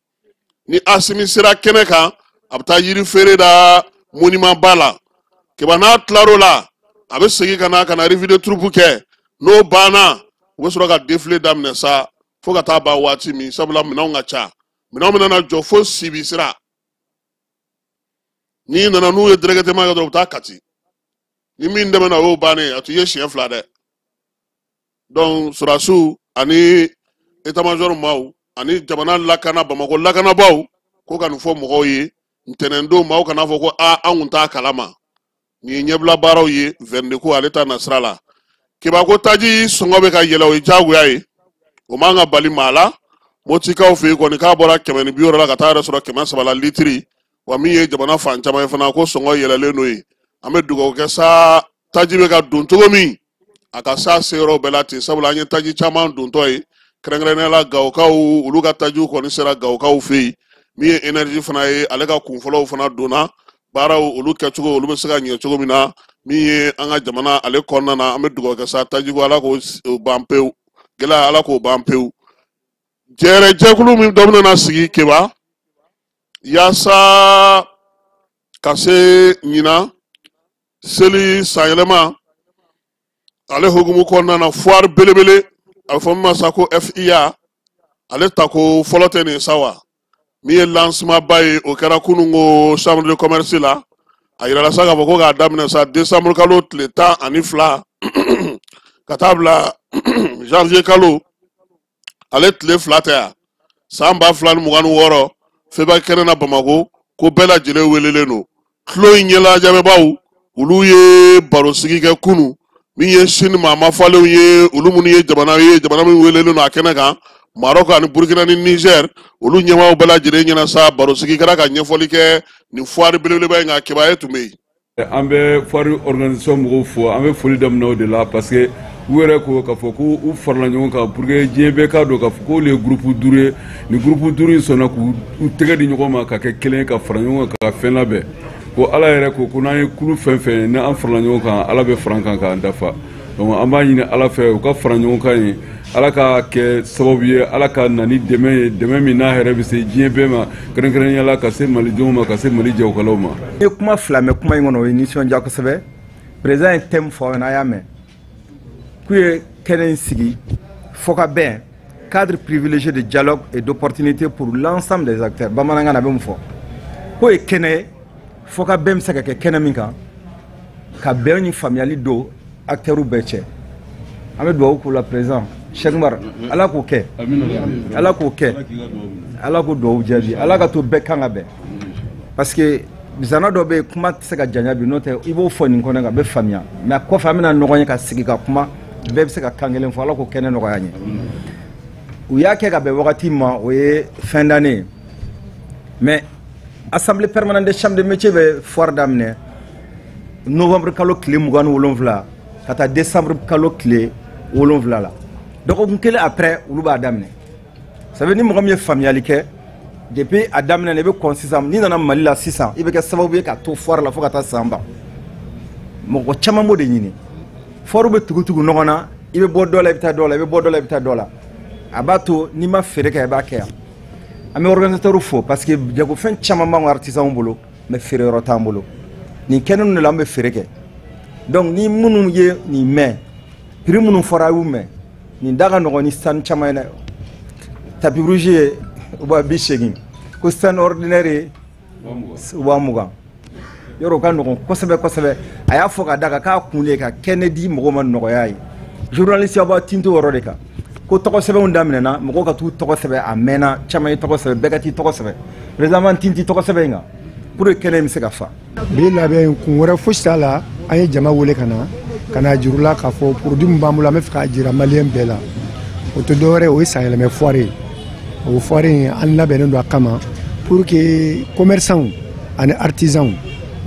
Ni Asimi sera kɛnɛ kan, a bɛ taa yiri feere da monument ba la. Keba, n'a tilar'o la, a bɛ segin ka na ka na revue de troupe kɛ. N'o banna, u bɛ sɔrɔ ka défilé daminɛ sa fo ka taa ban waati min. Sabula minɛnw ka ca, minɛnw bɛna na jɔ fo Sibi sira. N'i nana n'u ye directement kɛ dɔrɔn, u bɛ taa Kati. Ni min dɛmɛna, o y'o bannen, a t'i ye siɲɛ 2 dɛ. Donc sɔrɔdasiw ani état major maaw ani jamana lakana, Bamakɔ lakanabaaw ko ka nin fɔ mɔgɔw ye ntɛnɛn don, maaw kana fɔ ko aa, an kun t'a kalama. Nin ye ɲɛbila baaraw ye 22 ko ale ta nasira la. Keba, ko taji sɔngɔ bɛ ka yɛlɛ, o ye diyagoya ye, o man ka bali maa la. Motikaw fɛ yen kɔni, k'a bɔra 160 la ka taa yɛrɛ sɔrɔ 300 la litiri. Wa min ye jamana fan caman ye fana, ko sɔngɔ yɛlɛlen don yen. An bɛ dugawu kɛ sa, taji bɛ ka don cogo min, a ka s'a seyɔrɔ bɛɛ la ten. Sabula an ye taji caman dontɔ ye, kɛrɛnkɛrɛnnenya la Gawokaw, olu ka tajiw kɔni sera Gawokaw fɛ yen. Min ye énergie fana ye, ale ka kunfɔlɔw fana donna baaraw olu kɛcogo, olu bɛ se ka ɲɛ cogo min na. Min ye an ka jamana ale kɔnɔna na, an bɛ dugawu kɛ sa, tajiko Ala k'o ban pewu, gɛlɛya Ala k'o ban pewu. Jɛrɛ jɛkulu min dɔ bɛna na sigi Keba, yaasa ka se ɲinan seli sanyɛlɛma ale hukumu kɔnɔna na, foire belebele a bɛ fɔ min ma sa ko FIA, ale tako fɔlɔ tɛ nin sa wa. Min ye lancement ba ye, o kɛra kunun ko chambre de commerce la. A yirala sa k'a fɔ ko k'a daminɛ sa décembre kalo tile 12 ka taa bila janvier kalo ale tile 2 tɛ yan san 2026 FEBAK kɛnɛ na Bamakɔ, ko bɛɛ lajɛlen welelen don. Tulo in ɲɛlajabɛbaw olu ye barosigi kɛ kunu min ye sini maa mafalenw ye, olu minnu ye jamana ye, jamana min welelen don a kɛnɛ kan, Maroc ani Burkina ni Niger, olu ɲɛmaaw bɛɛ lajɛlen ɲɛna sa. Barosigi kɛra ka ɲɛfɔli kɛ nin foire belebeleba in kan. Kibaye tun bɛ yen. An bɛ foire organisation mɔgɔw fo, an bɛ foli daminɛ o de la, parce que u yɛrɛ ko k'a fɔ ko u farala ɲɔgɔn kan pour que diɲɛ bɛɛ k'a dɔn k'a fɔ k'olu ye groupe 5 ye. Nin groupe 5 in sɔnna k'u tɛgɛ di ɲɔgɔn ma ka kɛ kelen ye, ka fara ɲɔgɔn kan ka fɛn labɛn. Ko Ala yɛrɛ ko n'an ye kulu fɛn fɛn ye, n'an farala ɲɔgɔn kan, Ala bɛ fara an kan k'an dafa. Donc an b'a ɲini Ala fɛ u ka fara ɲɔgɔn kan ye, Ala ka kɛ sababu ye, Ala ka na ni dɛmɛ ye, dɛmɛ min n'a hɛrɛ bɛ se diɲɛ bɛɛ ma, kɛrɛnkɛrɛnnenya la ka se malidenw ma, ka se Mali jagokɛlaw ma. N ye kuma fila mɛn kuma in kɔnɔ, o ye nisɔndiya kosɛbɛ. Président ye thème fɔ aw ɲɛna, a y'a mɛn k'u ye kɛnɛ in sigi fɔ ka bɛn, cadre privilégié de dialogue et d'opportunité pour l'ensemble des acteurs. Bamanankan na, a bɛ mun fɔ? K'o ye kɛnɛ ye fɔ ka bɛn bɛ se ka kɛ kɛnɛ min kan, ka bɛn ni faamuyali don acteurs bɛɛ cɛ. An bɛ dugawu k'u la, président Cheikh Umar, Ala k'o kɛ, Ala k'o kɛ, Ala k'o dugawu jaabi, Ala ka to bɛɛ kan ka bɛn, parce que zana dɔ bɛ yen, kuma tɛ se ka janya bi, n'o tɛ i b'o fɔ nin kɔnɔ kan, a bɛ faamuya. Mais a kɔfɛ an bɛna ɲɔgɔn ye ka sigi ka kuma, bɛɛ bɛ se ka kan kelen fɔ. Ala k'o kɛnɛ nɔgɔya an ye. U y'a kɛ ka bɛn wagati ma, o ye fin d'année ye, mais assemblée permanente des chambres de métier bɛ foire daminɛ novembre kalo tile 27 ka taa décembre kalo tile 7 la. Dɔgɔkun kelen après, olu b'a daminɛ. Ça veut ni mɔgɔ min ye faamuyali kɛ depuis a daminɛ na, i bɛ kɔn sisan, n'i nana Mali la sisan, i bɛ kɛ sababu ye ka to foire la fo ka taa san ban. Mɔgɔ caman b'o de ɲini. Foire bɛ tugu-tugu ɲɔgɔn na, i bɛ bɔ dɔ la, i bɛ taa dɔ la, i bɛ bɔ dɔ la, i bɛ taa dɔ la. A b'a to n'i ma feere kɛ, i b'a kɛ yan. An bɛ organisateur fo, parce que jagofɛn caman b'an ka artisanw bolo, mais feere yɔrɔ t'an bolo. Nin kɛnɛ ninnu de la an bɛ feere kɛ. Donc ni minnu ye nin mɛn, prix minnu fɔra, a y'u mɛn, nin da ka nɔgɔn ni sanu caman ye dɛ. Tapis rouge ye 80 000, ko stand ordinaire ye 20 000. Yɔrɔ o ka nɔgɔn kosɛbɛ kosɛbɛ. A y'a fɔ ka da kan k'a kun de ye ka kɛnɛ di mɔgɔw ma nɔgɔya ye. Journaliste, aw b'a tinto o yɔrɔ de kan ko tɔgɔ sɛbɛnw daminɛna, mɔgɔw ka t'u tɔgɔ sɛbɛn. A mɛnna, caman ye tɔgɔ sɛbɛn, bɛɛ ka t'i tɔgɔ sɛbɛn. Président b'an tinti tɔgɔ sɛbɛn in kan pour que kɛnɛ in bɛ se ka fa. Bi labɛn kun wɛrɛ fosi t'a la, an ye jama wele ka na ka na juru la k'a fɔ produit min b'an bolo, an bɛ fɛ k'a jira maliyɛn bɛɛ la. O tɛ dɔwɛrɛ ye, o ye sanyɛlɛmɛ foire ye. O foire in, an labɛnnen don a kama pour que commerçants ani artisans,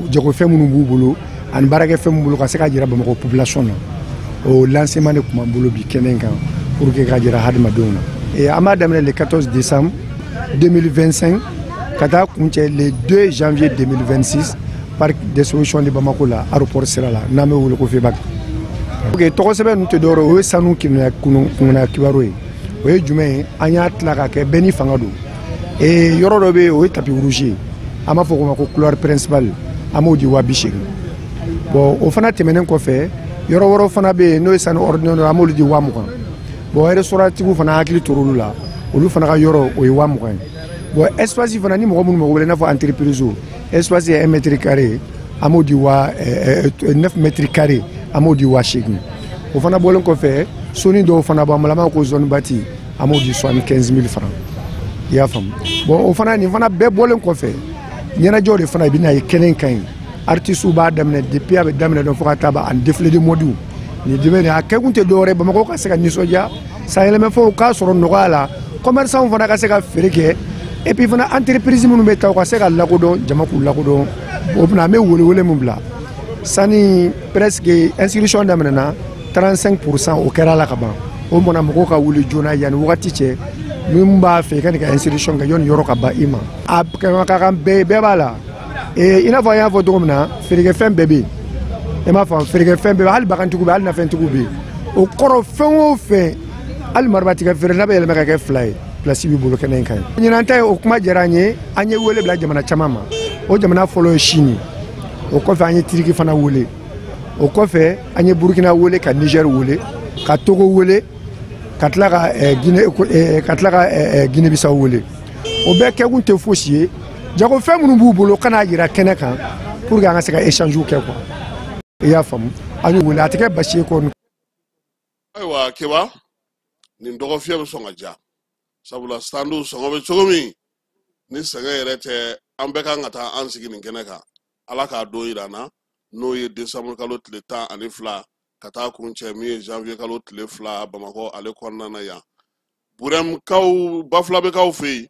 jagofɛn minnu b'u bolo ani baarakɛfɛn minnu bolo, ka se ka jira Bamakɔ population na. O lancement de tun b'an bolo bi kɛnɛ in kan pour que ka jira hadamadenw na. Et an b'a daminɛ le 14 décembre 2025 ka taa kuncɛ le 2 janvier 2026, parc d'exposition de Bamako la, aéroport sira la, n'an bɛ wele ko FEBAK. Ok, tɔgɔ sɛbɛn ninnu tɛ dɔwɛrɛ ye, o ye sanu kunna kibaru ye. O ye jumɛn ye? An y'a tila ka kɛ bɛɛ ni fanga don. Ee, yɔrɔ dɔ bɛ yen, o ye tapis rouge ye, an b'a fɔ o ma ko couloir principal, an b'o di 80 000. Bon, o fana tɛmɛnen kɔfɛ, yɔrɔ wɛrɛw fana bɛ yen, n'o ye sanu ordinaire, an b'olu di 20 000. Bon, restaurant tigiw fana hakili tor'olu la, olu fana ka yɔrɔ, o ye 20 000 ye. Bon, espace fana, ni mɔgɔ minnu mago bɛ, i n'a fɔ entreprise, espace ye 1 mètre carré, an b'o di wa 9 mètres carré, an b'o di 80 000. O fana bɔlen kɔfɛ, soni dɔw fana b'an bolo, an b'a fɔ ko zone bâtie, an b'o di 75 000 francs. I y'a faamu? Bon, o fana, nin fana bɛɛ bɔlen kɔfɛ, ɲɛnajɛw de fana i bɛna ye kɛnɛ in kan yen. Artistes b'a daminɛ depuis a bɛ daminɛ dɔn fo ka taa ban, ani défilé de mode. Nin dɛmɛ a kɛkun tɛ dɔwɛrɛ ye, Bamakɔ ka se ka nisɔndiya, sanyɛlɛmafɛnw k'a sɔrɔ nɔgɔya la, commerçants fana ka se ka feere kɛ, et puis fana entreprise minnu bɛ taa, u ka se ka lakodɔn, jama k'u lakodɔn. O bɛna, an bɛ welewele min bila, sani presque inscription daminɛna, 35% o kɛra la ka ban. O mɔna, mɔgɔw ka wuli joona yanni wagati cɛ. Min b'a fɛ i ka nin ka inscription kɛ yanni yɔrɔ ka ban i ma, a ka kan bɛɛ, bɛɛ b'a la. I n'a fɔ an y'a fɔ cogo min na, feerekɛfɛn bɛɛ bɛ yen, i m'a faamu? Feerekɛfɛn bɛɛ bɛ, hali bagantigiw bɛ, hali nafɛntigiw bɛ yen. O kɔrɔ, fɛn o fɛn, hali maribatigɛ feere n'a bɛ yɛlɛma ka kɛ fila ye, place b'i bolo kɛnɛ in kan ye. Ɲinan ta ye, o kuma diyara an ye. An ye wele bila jamana caman ma. O jamana fɔlɔ ye Sini, o kɔfɛ an ye Tiriki fana wele, o kɔfɛ an ye Burukina wele, ka Niger wele, ka Togo wele, ka tila ka Guinée, ka tila ka Guinée Bissau wele. O bɛɛ kɛkun tɛ fosi ye, jagofɛn minnu b'u bolo, ka n'a jira kɛnɛ kan. pour que an ka se ka échange kɛ quoi. I y'a faamu, an y'u wele, a tɛ kɛ basi ye kɔni. Ayiwa Keba, nin dɔgɔfiyɛ bɛ sɔn ka diya, sabula standw sɔngɔ bɛ cogo min, ni sɛgɛn yɛrɛ tɛ, an bɛɛ kan ka taa an sigi nin kɛnɛ kan. Ala k'a don yira an na, n'o ye décembre kalo tile 12 ka taa kuncɛ min ye janvier kalo tile 2 Bamakɔ ale kɔnɔna na yan. Burɛmukaw, Bafulabɛkaw fɛ yen,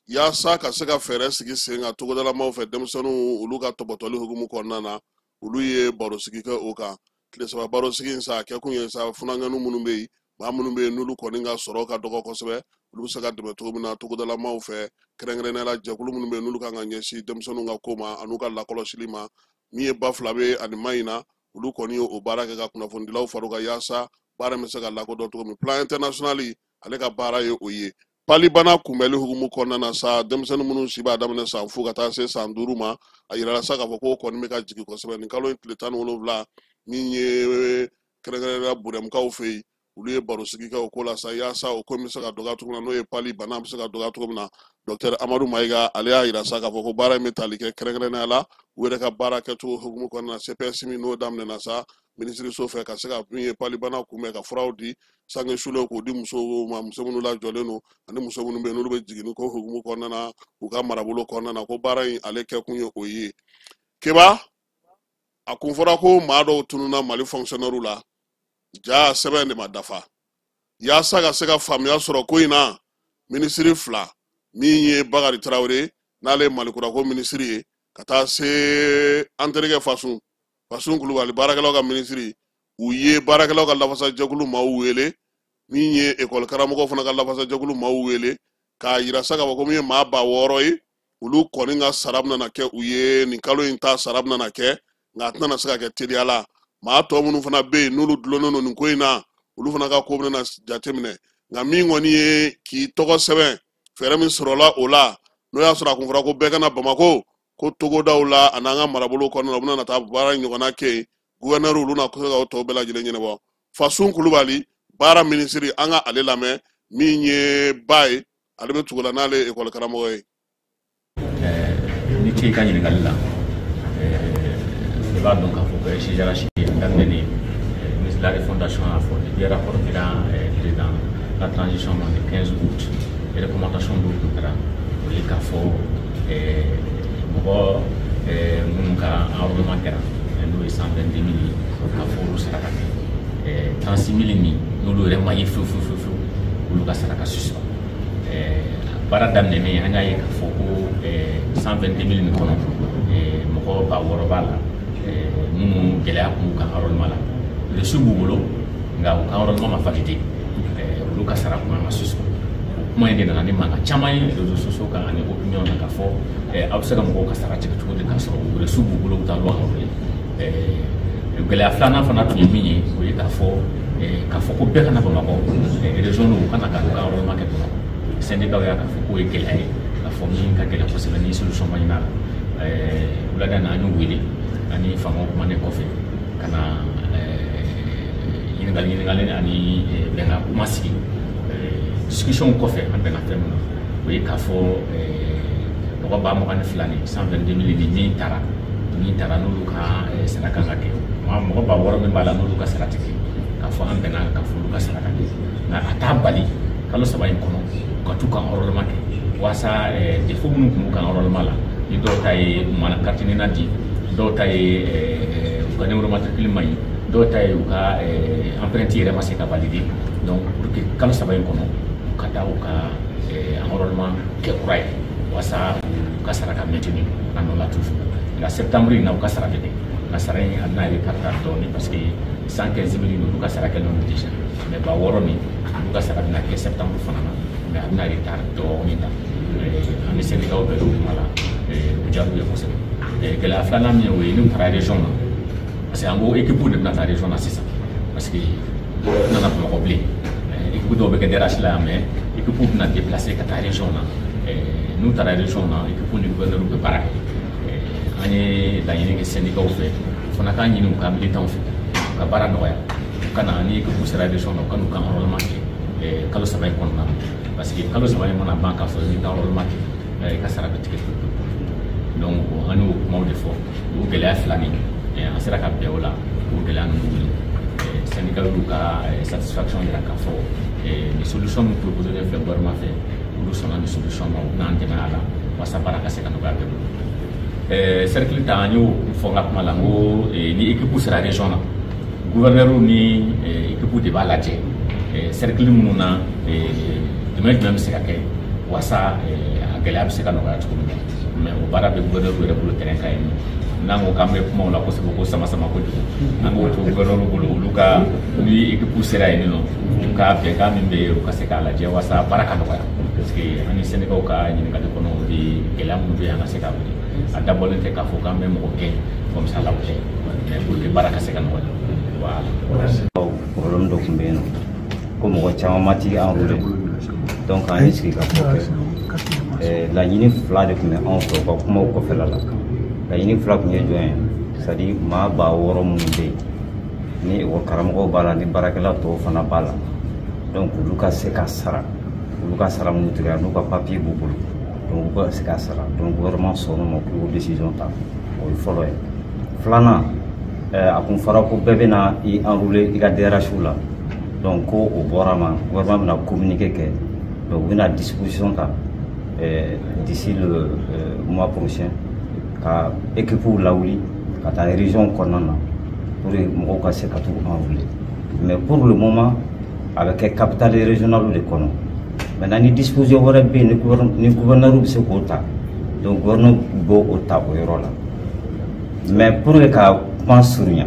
yaasa ka se ka fɛɛrɛ sigi sen kan togodalamaw fɛ, denmisɛnninw olu ka tɔbɔtɔli hukumu kɔnɔna na, olu ye barosigi kɛ o kan. Tile 3 barosigi in sa, a kɛkun ye sa, funankɛninw minnu bɛ yen, maa minnu bɛ yen n'olu kɔni ka sɔrɔ ka dɔgɔ kosɛbɛ, olu bɛ se ka dɛmɛ cogo min na togodalamaw fɛ, kɛrɛnkɛrɛnnenya la jɛkulu minnu bɛ yen n'olu kan ka ɲɛsin denmisɛnninw ka ko ma an'u ka lakɔlɔsili ma. Min ye Bafulabe ani Mayina, olu kɔni ye o baara kɛ ka kunnafonidilaw far'u kan yaasa baara in bɛ se ka lakodɔn cogo min. Plan international ale ka baara ye o ye. Palibana kunbɛli hukumu kɔnɔna na sa, denmisɛnnin minnu si b'a daminɛ san 0 ka taa se san 5 ma, a yirala sa k'a fɔ k'o kɔni bɛ ka jigin kosɛbɛ. Nin kalo in tile 17, min ye kɛrɛnkɛrɛnnenya Burɛmukaw fɛ yen, olu ye barosigi kɛ o ko la sa, yaasa o ko in bɛ se ka dɔgɔya cogo min na, n'o ye pali bana bɛ se ka dɔgɔya cogo min na. Docteur Amadu Mayiga ale y'a yira sa k'a fɔ ko baara in bɛ tali kɛ kɛrɛnkɛrɛnnenya la u yɛrɛ ka baara kɛcogo hukumu kɔnɔna na, CPS min n'o daminɛna sa minisiriso fɛ, ka se ka min ye palibana kunbɛn, ka furaw di sange sulenw k'o di musow ma, muso minnu lajɔlen don ani muso minnu bɛ yen n'olu bɛ jiginni ko hukumu kɔnɔna na u ka marabolo kɔnɔna na, ko baara in ale kɛkun ye o ye. Keba, a kun fɔra ko maa dɔw tununna Mali fonctionnaire la, ja sɛbɛn de ma dafa. Yaasa ka se ka faamuya sɔrɔ ko in na, minisiri 2, min ye Bakari Tarawele n'ale ye Malikura ko minisiri ye, ka taa se an terikɛ Fasun Kulubali baarakɛlaw ka minisiri, u ye baarakɛlaw ka lafasajɛkulu maaw wele, min ye ekɔli karamɔgɔw fana ka lafasajɛkulu maaw wele, k'a yira sa k'a fɔ ko min ye maa 6000 ye, olu kɔni ka sara bɛna kɛ u ye nin kalo in ta sara bɛna kɛ, nka a tɛna se ka kɛ teliya la. Maa tɔ minnu fana bɛ yen n'olu dulonnen don nin ko in na, olu fana ka ko bɛna jateminɛ. Nka min kɔni ye k'i tɔgɔ sɛbɛn, fɛɛrɛ min sɔrɔla o la, n'o y'a sɔrɔ a kun fɔra ko bɛɛ ka na Bamakɔ, ko togodaw la a n'an ka marabolo kɔnɔna na, u bɛna taa baara ɲɔgɔnna kɛ yen, gouverneur olu na se ka o tɔw bɛɛ lajɛlen ɲɛnabɔ. Fasun Kulubali baara minisiri, an ka ale lamɛn, min ye ba ye, ale bɛ tugu la n'ale ye ekɔli karamɔgɔ ye. Ni ce i ka ɲininkali la, i b'a dɔn k'a fɔ ko SGRH daminɛ ni ministre de la refondation y'a fɔ depuis rapport dira président la transition ma le 15 août, recommandation dɔw tun kɛra, o ye k'a fɔ mɔgɔ minnu ka enrôlement kɛra n'o ye 122 000 ye, k'a fɔ olu sara ka kɛ 36 000 min n'olu yɛrɛ ma ye fewu fewu fewu fewu, olu ka sara ka suspend. Baara daminɛnen, an y'a ye k'a fɔ ko 122 000 nin kɔnɔ, mɔgɔ 6000 b'a la minnu gɛlɛya kun b'u ka enrôlement la, reçu b'u bolo nka u ka enrôlement ma validé, olu ka sara kun ma suspend. O kuma in de nana ni mankan caman ye réseaux sociaux kan ani opinion na, k'a fɔ aw bɛ se ka mɔgɔw ka sara tigɛ cogo di k'a sɔrɔ reçu b'u bolo, u t'a lɔ enrôler. Gɛlɛya filanan fana tun ye min ye, o ye k'a fɔ ko bɛɛ ka na Bamakɔ, région u kana ka u ka enrôlement kɛ Bamakɔ. Syndicat y'a k'a fɔ k'o ye gɛlɛya ye, k'a fɔ min ka gɛlɛn kosɛbɛ ni solution ma ɲini a la. Wulada na an y'u wele ani faamaw kumanen kɔfɛ ka na ɲininkali ani bɛnkan kuma sigi. Discussion kɔfɛ, an bɛnna fɛn min na, o ye k'a fɔ mɔgɔ 22 000 ni 122 000 ni min taara n'olu ka sara kan ka kɛ, mɔgɔ 6000 min b'a la n'olu ka sara tɛ kɛ, k'a fɔ an bɛnna k'a fɔ olu ka sara ka kɛ, nka a t'a bali kalo 3 in kɔnɔ u ka t'u ka enrôlement kɛ, walasa défaut minnu tun b'u ka enrôlement la, ni dɔw ta ye u mana carte NINA di, dɔw ta ye u ka numéro matricule man ɲi, dɔw ta ye u ka empreinte yɛrɛ ma se ka valider. Donc pour que kalo 3 in kɔnɔ u ka taa u ka enrôlement kɛ kura ye, walasa u ka sara ka maintenir a nɔ la toujours. Nka septembre in na u ka sara bɛ kɛ, nka sara in a bɛna retard dɔɔnin, parce que 115 000 olu ka sara kɛlen don déjà, mais 6000 nin olu ka sara bɛna kɛ septembre fana na, mais a bɛna retard dɔɔnin ta. An ni syndicat bɛɛ bɛ kuma la, o diyara u ye kosɛbɛ. Gɛlɛya filanan min ye, o ye n'u taara région na, parce que an ko équipe de bɛna taa région na sisan, parce que u nana Bamakɔ bilen, équipe dɔw bɛ kɛ DRH la yan, mais équipe bɛna déplacer ka taa région na. N'u taara région na, équipe ni gouverneur bɛ baara kɛ. An ye laɲini kɛ syndicat fɛ, u fana k'a ɲini u ka militants fɛ, u ka baara nɔgɔya, u ka na ni équipe sera région na, u ka n'u ka enrôlement kɛ kalo 3 in kɔnɔna na, parce que kalo 3 in mana ban k'a sɔrɔ i ka enrôlement kɛ, i ka sara bɛ tigɛ pewu pewu. Donc an y'o kumaw de fɔ, o gɛlɛya fila nin an sera ka bɛn o la, o gɛlɛya ninnu wuli. Syndicat y'u ka satisfaction yira k'a fɔ ni solution min proposé filɛ gouvernement fɛ, olu sɔnna ni solution ma, u bɛn'an dɛmɛ a la walasa baara ka se ka nɔgɔya bɛɛ bolo. Cercle ta, an y'o fɔ n ka kuma la, n ko ni équipe sera région na, gouverneur ni équipe de b'a lajɛ cercle minnu na, dɛmɛ jumɛn bɛ se ka kɛ walasa a gɛlɛya bɛ se ka nɔgɔya cogo min na. Mais o baara bɛ gouverneur yɛrɛ bolo terrain kan yen nɔ. N'an ko k'an bɛ kumaw la kosɛbɛ ko sama sama kojugu, an k'o to gouverneur bolo, olu ka ni équipe sera yen nɔ, u ka bɛnkan min bɛ yen, u ka se k'a lajɛ walasa baara ka nɔgɔya. Parce que an ni syndicats ka ɲininkali kɔnɔ, o de gɛlɛya minnu bɛ yen, an ka se k'a wuli. A dabɔlen tɛ k'a fɔ k'an bɛ mɔgɔ gɛn comme ça la, o tɛ, mais pour que baara ka se ka nɔgɔya, voilà. Problème dɔ tun bɛ yen nɔ ko mɔgɔ caman ma t'i enrôler, donc an ye sigi ka fɔ kɛ laɲini fila de tun bɛ anw fɛ u ka kumaw kɔfɛla la. Laɲini fila tun ye jɔn ye? C'est à dire maa 6000 minnu bɛ yen, ni ekɔli karamɔgɔw b'a la, ni baarakɛla tɔw fana b'a la, donc olu ka se ka sara, olu ka sara minnu tigɛra n'u ka papier b'u bolo, donc u ka se ka sara. Donc gouvernement sɔnn'o ma k'u y'o décision ta, o ye fɔlɔ ye. Filanan, a kun fɔra ko bɛɛ bɛna i enrôler i ka DRH la, donc ko o bɔra ma, gouvernement bɛna communiqué kɛ, donc u bɛna disposition ta d'ici le mois prochain ka équipe lawuli ka taa région kɔnɔna na pour que mɔgɔw ka se ka t'u enrôler. Mais pour le moment a bɛ kɛ capitale régionale de kɔnɔ. Maintenant ni disposition wɛrɛ bɛ yen, ni gouverneur bɛ se k'o ta, donc gouverneur b'o o ta o yɔrɔ la. Mais pour que ka kuma surunya,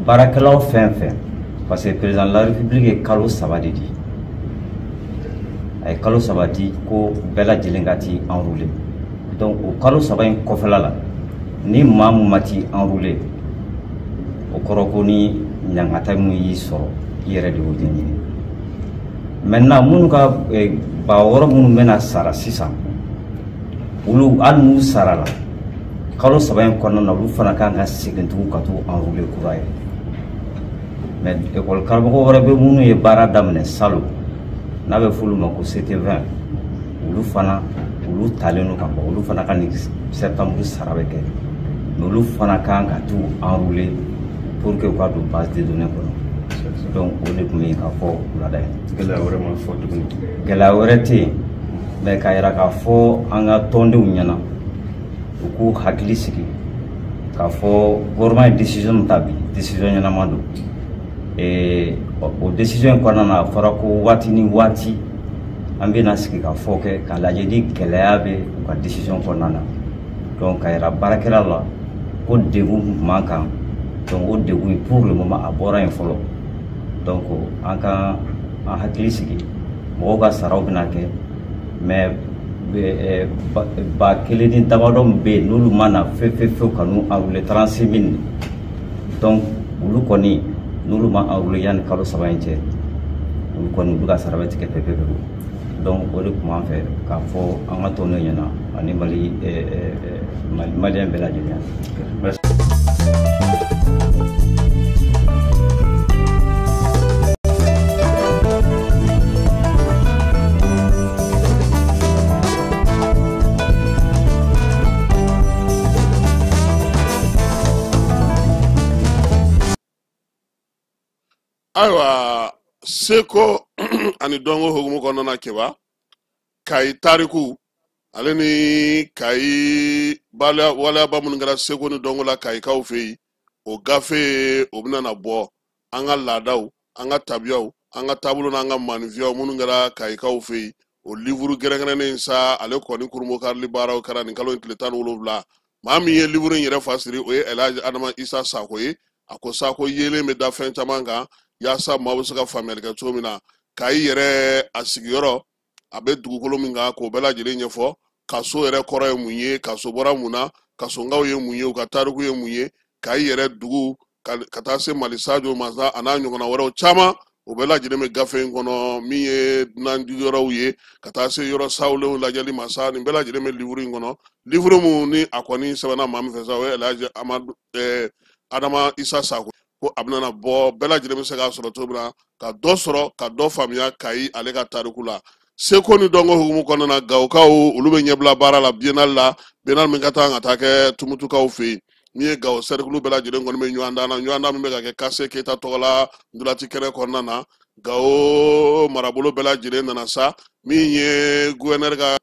baarakɛlaw fɛn fɛn, parce que président de la république ye kalo 3 de di, a ye kalo 3 di ko bɛɛ lajɛlen ka t'i enrôler. Donc o kalo 3 in kɔfɛla la, ni maa mun ma t'i enrôler, o kɔrɔ ko ni ɲangata mun y'i sɔrɔ, i yɛrɛ de y'o ɲɛɲini. Maintenant minnu ka 6000 minnu bɛna sara sisan, olu hali n'u sarala kalo 3 in kɔnɔna na, olu fana kan ka segin tugun ka t'u enrôler kura ye. Mais ekɔli karamɔgɔ wɛrɛ bɛ minnu ye baara daminɛ salon, n'a bɛ f'olu ma ko CT20, olu fana olu talen don ka ban, olu fana ka nin septembre sara bɛ kɛ, mais olu fana kan ka t'u enrôler pour que u ka don base de données kɔnɔ. Donc o de tun bɛ yen k'a fɔ wulada ye. Gɛlɛya wɛrɛ ma fɔ tuguni? Gɛlɛya wɛrɛ tɛ yen, mais k'a yira k'a fɔ an ka tɔndenw ɲɛna, u k'u hakili sigi k'a fɔ gouvernement ye décision min ta bi, décision ɲɛnama don. O décision in kɔnɔna na, a fɔra ko waati ni waati an bɛna sigi ka fɔ kɛ k'a lajɛ ni gɛlɛya bɛ u ka décision kɔnɔna na. Donc k'a yira baarakɛla la ko degun tun b'an kan, donc o degun in pour le moment a bɔra yen fɔlɔ. Donc an ka an hakili sigi, mɔgɔw ka saraw bɛna kɛ, mais 1000 ni damadɔ min bɛ yen n'olu ma na fewu fewu fewu ka n'u enrôler 36 000, donc olu kɔni n'olu ma enrôler yanni kalo 3 in cɛ, olu kɔni olu ka sara bɛ tigɛ pewu pewu. Donc o de tun b'an fɛ k'a fɔ an ka tɔndenw ɲɛna ani Mali maliyɛn bɛɛ lajɛlen ɲɛna. Ayiwa, seko ani dɔnko hukumu kɔnɔna na, Keba Kayi tariku ale ni Kayi waleyaba minnu kɛra seko ni dɔnko la Kayikaw fɛ yen, o gafe o bɛna na bɔ. An ka laadaw, an ka tabiyaw, an ka taabolo n'an ka maninfiyaw minnu kɛra Kayikaw fɛ yen, o livuru kɛrɛnkɛrɛnnen sa, ale kɔni kurunbonkarili baaraw kɛra nin kalo in tile 17. Maa min ye livuru in yɛrɛ fasiri, o ye Elhaji Adama Isa Sako ye. A ko Sako yelen bɛ da fɛn caman kan yaasa maa bɛ se ka faamuyali kɛ cogo min na Kayi yɛrɛ a sigiyɔrɔ a bɛ dugukolo min kan, k'o bɛɛ lajɛlen ɲɛfɔ, kaso yɛrɛ kɔrɔ ye mun ye, kaso bɔra mun na, kasonkaw ye mun ye, u ka tariku ye mun ye, Kayi yɛrɛ dugu ka taa se Mali Sajo Masa a n'a ɲɔgɔnna wɛrɛw caman, o bɛɛ lajɛlen bɛ gafe in kɔnɔ. Min ye dunanjigiyɔrɔw ye ka taa se yɔrɔ sawulenw lajɛli ma sa, nin bɛɛ lajɛlen bɛ livuru in kɔnɔ. Livuru mun ni a kɔni sɛbɛnna maa min fɛ sa, o ye Elhaji Adama Isa Sako. Ko a bɛna bɔ, bɛɛ lajɛlen bɛ se k'a sɔrɔ cogo min na ka dɔ sɔrɔ ka dɔ faamuya Kayi ale ka tariku la. Seko ni dɔnko hukumu kɔnɔna na, Gawokaw olu bɛ ɲɛbila baara la biennale la, biennale min ka kan ka taa kɛ Tumutukaw fɛ yen. Min ye Gawo cercle bɛɛ lajɛlen kɔni bɛ ɲɔgɔn dan na, ɲɔgɔn dan min bɛ ka kɛ Kase Keyita tɔgɔ la ntolaci kɛnɛ kɔnɔna na. Gawo marabolo bɛɛ lajɛlen nana sa. Min ye gouverneur ka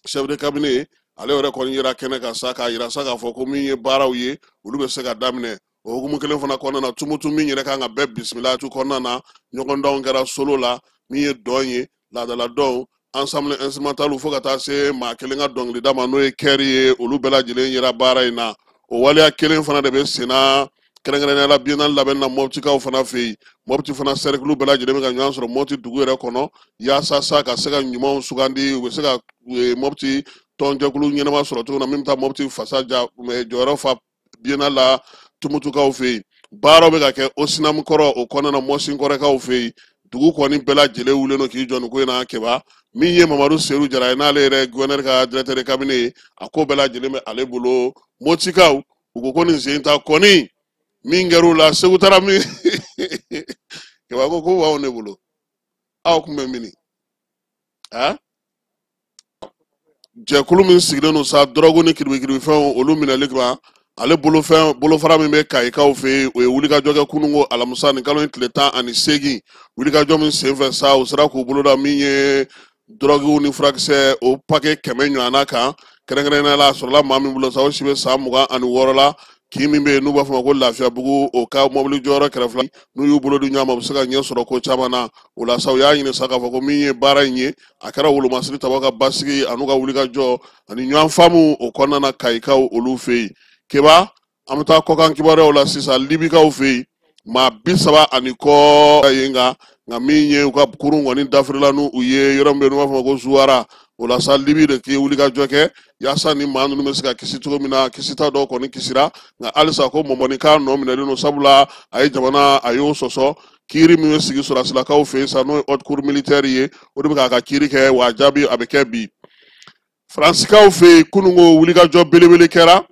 chef de cabinet ye, ale yɛrɛ kɔni yera kɛnɛ kan sa k'a yira sa k'a fɔ ko min ye baaraw ye, olu bɛ se ka daminɛ. O hukumu kelen fana kɔnɔna na, Tumutu min yɛrɛ kan ka bɛɛ bisimila tu kɔnɔna na, ɲɔgɔndanw kɛra solo la, min ye dɔn ye, laadala dɔnw, ensemble instrumental, fo ka taa se maa kelen ka dɔnkilida ma, n'o ye kɛri ye, olu bɛɛ lajɛlen yera baara in na. O waleya kelen fana de bɛ senna kɛrɛnkɛrɛnnenya la biennale labɛnni na Mɔptikaw fana fɛ yen. Mɔpti fana cercle bɛɛ lajɛlen bɛ ka ɲɔgɔn sɔrɔ Mɔpti dugu yɛrɛ kɔnɔ, yaasa sa ka se ka ɲumanw sugandi, u bɛ se ka Mɔpti tɔnjɛkulu ɲɛnama sɔrɔ cogo min na, min bɛ taa Mɔpti fasa ja jɔyɔrɔ fa biennale la Tumutukaw fɛ yen. Baaraw bɛ ka kɛ Osinam kɔrɔ o kɔnɔna na Mɔsinkɔrɛkaw fɛ yen. Dugu kɔni bɛɛ lajɛlen wulilen don k'i jɔ nin ko in na. Keba min ye Mamadu Seru Jara ye, n'ale yɛrɛ gouverneur ka directeur de cabinet ye, a ko bɛɛ lajɛlen bɛ ale bolo. Motikaw u ko ko nin sen ta kɔni min kɛr'u la Segu taara min, Keba ko ko b'anw de bolo, aw kun bɛ mini a jɛkulu min sigilen don sa dɔrɔgu ni kiribikiribifɛnw olu minɛli kama, ale bolofɛn bolofara min bɛ Kayikaw fɛ yen, o ye wulikajɔ kɛ kununko alamisa nin kalo in tile 18. Wulikajɔ min senfɛ sa, u sera k'u bolo da min ye dɔrɔguw ni furakisɛ o paquet 100 ɲɔgɔnna kan. Kɛrɛnkɛrɛnnenya la, a sɔrɔla maa min bolo sa, o si bɛ san 26 la, kin min bɛ yen n'u b'a fɔ ma ko Lafiyabugu, o ka mɔbili jɔyɔrɔ kɛrɛfɛ. N'u y'u bolo di ɲɔgɔn ma, u bɛ se ka ɲɛ sɔrɔ ko caman na. O la sa, u y'a ɲini sa k'a fɔ ko min ye baara in ye, a kɛra wolomasiri tabaw ka basigi an'u ka wulikajɔ ani ɲɔgɔn faamu o kɔnɔna na Kayikaw olu fɛ yen. Keba, an bɛ taa kɔkan kibaruyaw la sisan. Libikaw fɛ yen, maa 30 ani kɔ yen, nka min ye u ka kurun kɔni dafirila n'u ye yɔrɔ min bɛ yen n'u b'a fɔ ma ko Zuwara. O la sa, Libi de k'i wulikajɔ kɛ yaasa ni maa ninnu bɛ se ka kisi cogo min na. Kisita dɔw kɔni kisira, nka halisa ko mɔmɔni k'a nɔ minɛlen don, sabula a ye jamana a y'o sɔsɔ. Kiiri min bɛ sigi sɔrɔdasilakaw fɛ yen sa, n'o ye haute cour militaire ye, o de bɛ k'a ka kiiri kɛ, wa a jaabi a bɛ kɛ bi. Faransikaw fɛ yen, kununko wulikajɔ belebele kɛra,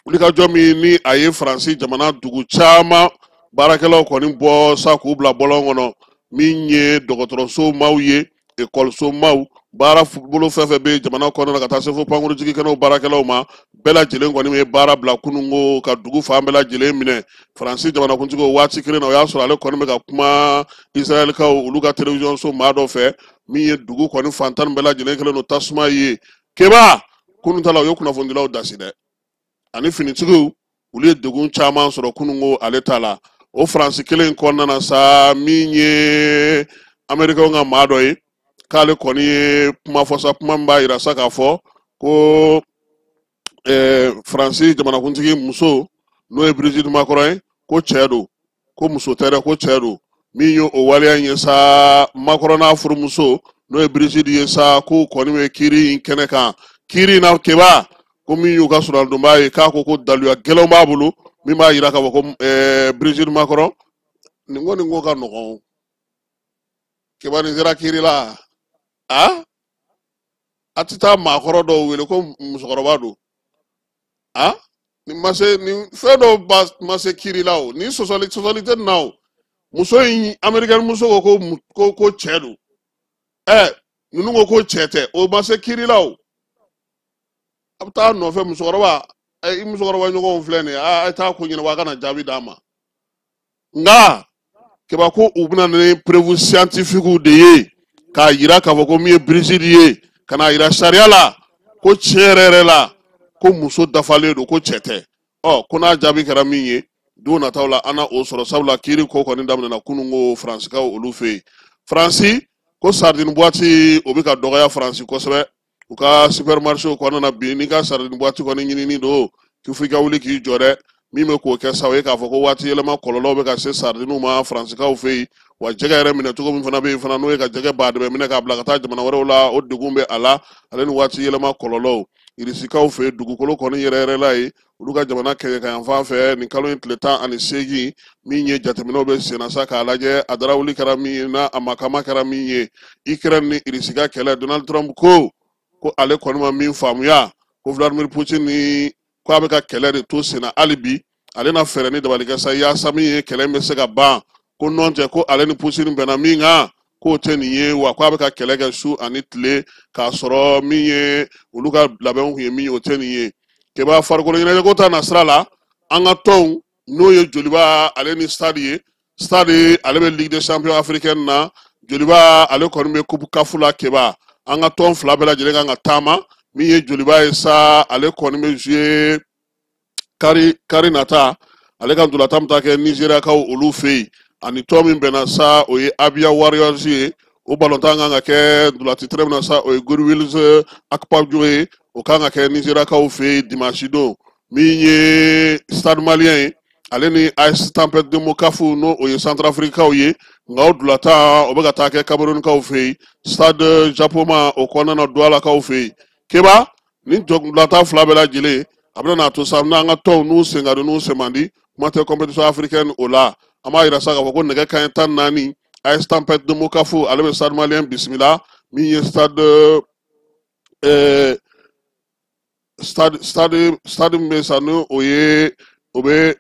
wulikajɔ min ni a ye Faransi jamana dugu caman baarakɛlaw kɔni bɔ sa k'u bila bɔlɔn kɔnɔ. Min ye dɔgɔtɔrɔso maaw ye, ekɔliso maaw, baara bolo fɛn fɛn bɛ jamana kɔnɔna na, ka taa se fo pankurujigi kɛnɛw baarakɛlaw ma, bɛɛ lajɛlen kɔni ye baara bila kununko ka dugu fan bɛɛ lajɛlen minɛ. Faransi jamanakuntigi, o waati kelen na, o y'a sɔrɔ ale kɔni bɛ ka kuma Israɛlikaw olu ka télévision so maa dɔ fɛ. Min ye dugu kɔni fantan bɛɛ lajɛlen kɛlen don tasuma ye. Keba, kunun ta la, u ye kunnafonidilaw dasi dɛ, ani finitigiw olu ye degun caman sɔrɔ kununko ale ta la. O Faransi kelen kɔnɔna na sa, min ye Amerikɛnw ka maa dɔ ye, k'ale kɔni ye kuma fɔ sa, kuma min b'a yira sa k'a fɔ ko Faransi jamanakuntigi muso, n'o ye Brigitte Macron ye, ko cɛ don, ko muso tɛ dɛ, ko cɛ don. Min ye o waleya in ye sa, Macron n'a furumuso, n'o ye Brigitte ye sa, k'u kɔni bɛ kiiri in kɛnɛ kan. Kiiri in na, Keba, ko min y'u ka sɔrɔdonba ye, k'a ko ko daluya gɛlɛnw b'a bolo min b'a yira k'a fɔ ko Brigitte Macron nin ko nin ko ka nɔgɔn. Keba, nin sera kiiri la, a tɛ taa maakɔrɔ dɔw wele ko musokɔrɔba don. Nin ma se, nin fɛn dɔw ba ma se kiiri la o, nin sɔsɔli sɔsɔli tɛ nin na o. Muso in, Amerikɛn muso ko ko cɛ don, ninnu ko ko cɛ tɛ, o ma se kiiri la o. A bɛ taa nɔfɛ musokɔrɔba, i musokɔrɔba ɲɔgɔnw filɛ nin ye, a ye taa ko ɲɛnabɔ, a kana jaabi d'a ma. Nka Keba, ko u bɛna ni preuve scientifique de ye k'a yira k'a fɔ ko min ye Brigitte ye, ka n'a yira sariya la ko tiɲɛ yɛrɛ yɛrɛ la ko muso dafalen don, ko cɛ tɛ. Ɔ ko n'a jaabi kɛra min ye don nataw la, an na o sɔrɔ, sabula kiiri ko kɔni daminɛna kununko Faransikaw olu fɛ yen. Faransi ko sardine boîte o bɛ ka dɔgɔya Faransi kosɛbɛ u ka supermarché kɔnɔna na bi. N'i ka sardine boîte kɔni ɲinini don k'i fo i ka wuli k'i jɔ dɛ. Min bɛ k'o kɛ sa, o ye k'a fɔ ko waati yɛlɛma kɔlɔlɔw bɛ ka se sardiniw ma Faransikaw fɛ yen. Wa jɛgɛ yɛrɛ minɛ cogo min fana bɛ yen fana, n'o ye ka jɛgɛ baadɛbɛ minɛ k'a bila ka taa jamana wɛrɛw la, o degun bɛ a la, ale ni waati yɛlɛma kɔlɔlɔw. Irisikaw fɛ yen, dugukolo kɔni yɛrɛ yɛrɛ la ye olu ka jamana kɛɲɛkayanfan fɛ nin kalo in tile 18. Min ye jateminɛw bɛ senna sa k'a lajɛ a darawuli kɛra min ye, n'a a makama kɛra min ye, Ukraine ni Irisi ka kɛlɛ. Donald Trump ko ko ale kɔni ma min faamuya, ko Vladimir Poutine ni ko a bɛ ka kɛlɛ de to senna hali bi, ale na fɛɛrɛ ni dabali kɛ sa yaasa min ye kɛlɛ in bɛ se ka ban. Ko nɔn tɛ, ko ale ni Poutine bɛnna min kan, K'o tɛ nin ye wa, k'a bɛ ka kɛlɛ kɛ su ani tile k'a sɔrɔ min ye olu ka labɛnw kun ye min ye, o tɛ nin ye. Keba, farikolo ɲɛnajɛko ta nasira la, an ka tɔnw, n'o ye Joliba ale ni Stade ye, Stade ale bɛ Ligue des champions africaine na, Joliba ale kɔni bɛ Coupe CAF la. Keba, an ka tɔn fila bɛɛ lajɛlen kan ka taama. Min ye Joliba ye sa, ale kɔni bɛ jouer kari kari nata, ale ka ntolantan bɛ taa kɛ Nizeriyakaw olu fɛ yen. Ani tɔn min bɛnna sa, o ye Abia Warriors ye. O balontan kan ka kɛ ntolanci tɛrɛn min na sa, o ye Goodwills Akpabio ye. O kan ka kɛ Nizeriyakaw fɛ yen dimanche don. Min ye Stade Malien ye, ale ni AS Tempête de Mokafu, n'o o ye Centrafricaw ye, nka o ntolantan o bɛ ka taa kɛ Camerounkaw fɛ yen, Stade Japoma o kɔnɔna na, Doualakaw fɛ yen. Keba, ni ntolantan fila bɛɛ lajɛlen, a bɛna n'a to sa n'an ka tɔnw n'u sen ka di n'u sen man di, kuma tɛ compétition africaine o la. An b'a yira sa k'a fɔ ko nɛgɛ kanɲɛ 14, AS Tempête de Mokafu ale bɛ Stade Malien bisimila. Min ye stade stade stade stade min bɛ sa, n'o o ye o bɛ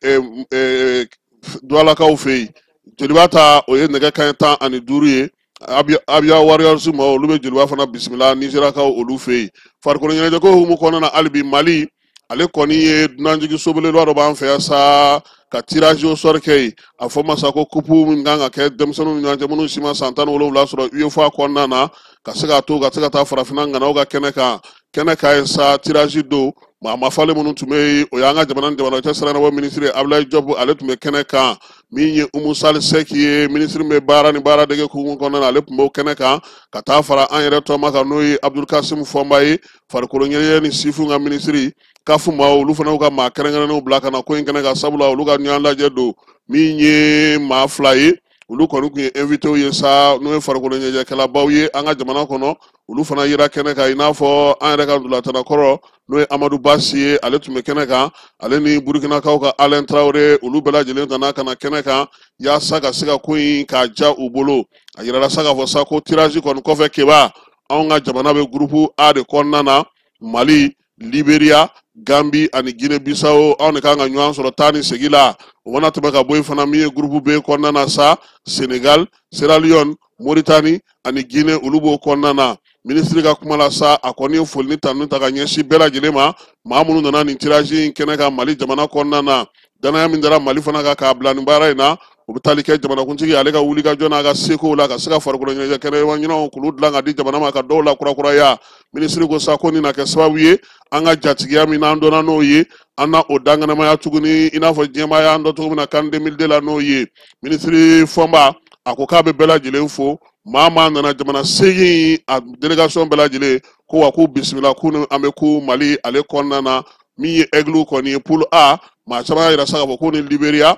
Doualakaw fɛ yen. Joliba ta, o ye nɛgɛ kanɲɛ 15 ye. Abia Warriors ma, olu bɛ Joliba fana bisimila Nizeriyakaw olu fɛ yen. Farikolo ɲɛnajɛko hukumu kɔnɔna na, hali bi Mali ale kɔni ye dunanjigin sobeleba dɔ b'an fɛ yan sa ka tirage au sort kɛ yen. A fɔ ma sa ko coupe min kan ka kɛ denmisɛnninw ni ɲɔgɔn cɛ minnu si ma san 17 sɔrɔ UEFA kɔnɔna na, ka se k'a to ka se ka taa farafinna ŋanaw ka kɛnɛ kan. Kɛnɛ kan ye sa, tirage don. Maa mafalen minnu tun bɛ yen, o y'an ka jamana ni jamana cɛ siranabɔ minisiri Abdoulaye Diop, ale tun bɛ kɛnɛ kan. Min ye Oumou Sall Seck ye, minisiri bɛ baara ni baara dege hukumu kɔnɔna na, ale tun b'o kɛnɛ kan ka taa fara an yɛrɛ tɔma kan, n'o ye Abdoul Kassim Fomba ye, farikolo ɲɛnajɛ ni sifinw ka minisiri. CAF maa, olu fana y'u ka maa kɛrɛnkɛrɛnnenw bila ka na ko in kɛnɛ kan, sabula olu ka ɲɔgɔn lajɛ don. Min ye maa fila ye, olu kɔni tun ye invité ye sa, n'o ye farikolo ɲɛnajɛkɛlabaw ye an ka jamana kɔnɔ, olu fana yera kɛnɛ kan, i n'a fɔ an yɛrɛ ka ntolatana kɔrɔ, n'o ye Amadu Basi ye, ale tun bɛ kɛnɛ kan, ale ni Burukinakaw ka Alain Traoré. Olu bɛɛ lajɛlen nana ka na kɛnɛ kan yaasa ka se ka ko in k'a ja u bolo. A yirala sa k'a fɔ sa ko tirage kɔni kɔfɛ, Keba, anw ka jamana bɛ groupe A de kɔnɔna na: Mali, Liberia, Gambi ani Guinée Bissau. Anw de kan ka ɲɔgɔn sɔrɔ taa ni segin la. O mana tɛmɛ ka bɔ yen fana, min ye groupe B kɔnɔna na sa, Senegal, Sierra Leone, Mauritanie ani Guinée, olu b'o kɔnɔna na. Minisiri ka kuma la sa, a kɔni ye foli ni tanu ta ka ɲɛsin bɛɛ lajɛlen ma, maa minnu nana nin tirage in kɛnɛ kan Mali jamana kɔnɔna na. Danaya min dara Mali fana kan k'a bila nin baara in na, o bɛ tali kɛ jamanakuntigi ale ka wulikajɔ n'a ka sekow la ka se ka farikolo ɲɛnajɛ kɛnɛma ɲinanw k'olu dilan ka di jamana ma, ka dɔw la kurakuraya. Minisiri ko sa ko nin na kɛ sababu ye an ka jatigiya min n'an dɔnna n'o ye, an na o dankɛnɛmaya tuguni, i n'a fɔ diɲɛmaa y'an dɔn cogo min na CAN 2002 la n'o ye. Minisiri Fɔnba a ko k'a bɛ bɛɛ lajɛlen fo, maa maa nana, jamana 8 a délégation bɛɛ lajɛlen, ko wa k'u bisimila, k'u ni an bɛ ku Mali ale kɔnɔna na. Min ye Aigle kɔni ye, poule A, maa caman y'a yira sa k'a fɔ ko ni Liberia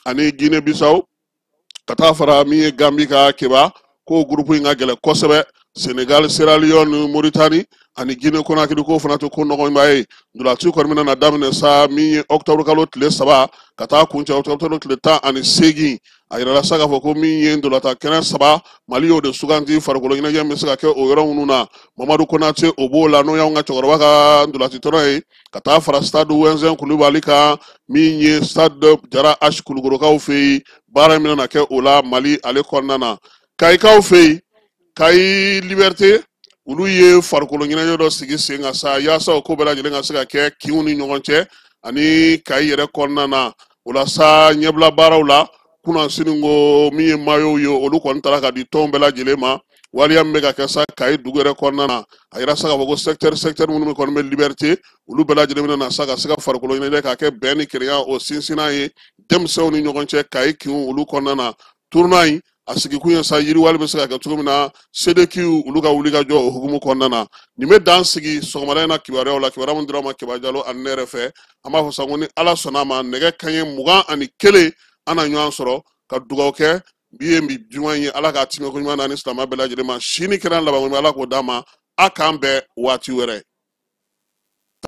ani Guinée Bissau ka taa fara min ye Gambi ka, Keba, k'o groupe in ka gɛlɛn kosɛbɛ. Senegal, Sierra Leone, Mauritanie ani Guinée Conakry, k'o fana tɛ ko nɔgɔnba ye. Ntolanci kɔni bɛna na daminɛ sa, min ye octobre kalo tile 3 ka taa kuncɛ octobre kalo tile 18. A yirala sa k'a fɔ ko min ye ntolatan kɛnɛ 3, Mali y'o de suganti farikolo ɲɛnajɛ bɛ se ka kɛ o yɔrɔ minnu na. Mamadu Konate, o b'o la, n'o y'anw ka cɛkɔrɔba ka ntolanci tɔnɔ ye, ka taa fara stade Wɛnzɛn Kulubali kan, min ye stade Jara H Kulukorokaw fɛ yen. Baara in bɛna na kɛ o la Mali ale kɔnɔna na. Kayikaw fɛ yen, Kayi Liberté, olu ye farikolo ɲɛnajɛ dɔ sigi sen kan sa, yaasa o ko bɛɛ lajɛlen ka se ka kɛ kinw ni ɲɔgɔn cɛ ani Kayi yɛrɛ kɔnɔna na. O la sa, ɲɛbila baaraw la kunnasini ko min ye maillotw ye, olu kɔni taara ka di tɔnw bɛɛ lajɛlen ma. Waleya min bɛ ka kɛ sa Kayi dugu yɛrɛ kɔnɔna na, a yira sa k'a fɔ ko secteur minnu kɔni bɛ Liberté, olu bɛɛ lajɛlen bɛna na sa ka se ka farikolo ɲɛnajɛ k'a kɛ bɛn ni kelenya o sinsinna ye denmisɛnw ni ɲɔgɔn cɛ Kayi kinw olu kɔnɔna na. Tournoi in a sigikun ye sa yiriwali bɛ se ka kɛ cogo min na, CDQ olu ka wulikajɔ o hukumu kɔnɔna na. Nin bɛ dan sigi sɔgɔmada in na kibaruyaw la, kibaruya min dira ma Keba Jalo ani ne yɛrɛ fɛ. An b'a fɔ sa ko ni Ala sɔnna a ma, nɛgɛ kanɲɛ 21, an na ɲɔgɔn sɔrɔ ka dugawu kɛ. Bi ye bi juma ye, Ala k'a timɛ ko ɲuman na ni silamɛ bɛɛ lajɛlen ma. Sini kɛra laban ko ɲuman, Ala k'o d'a ma. A k'an bɛn waati wɛrɛ.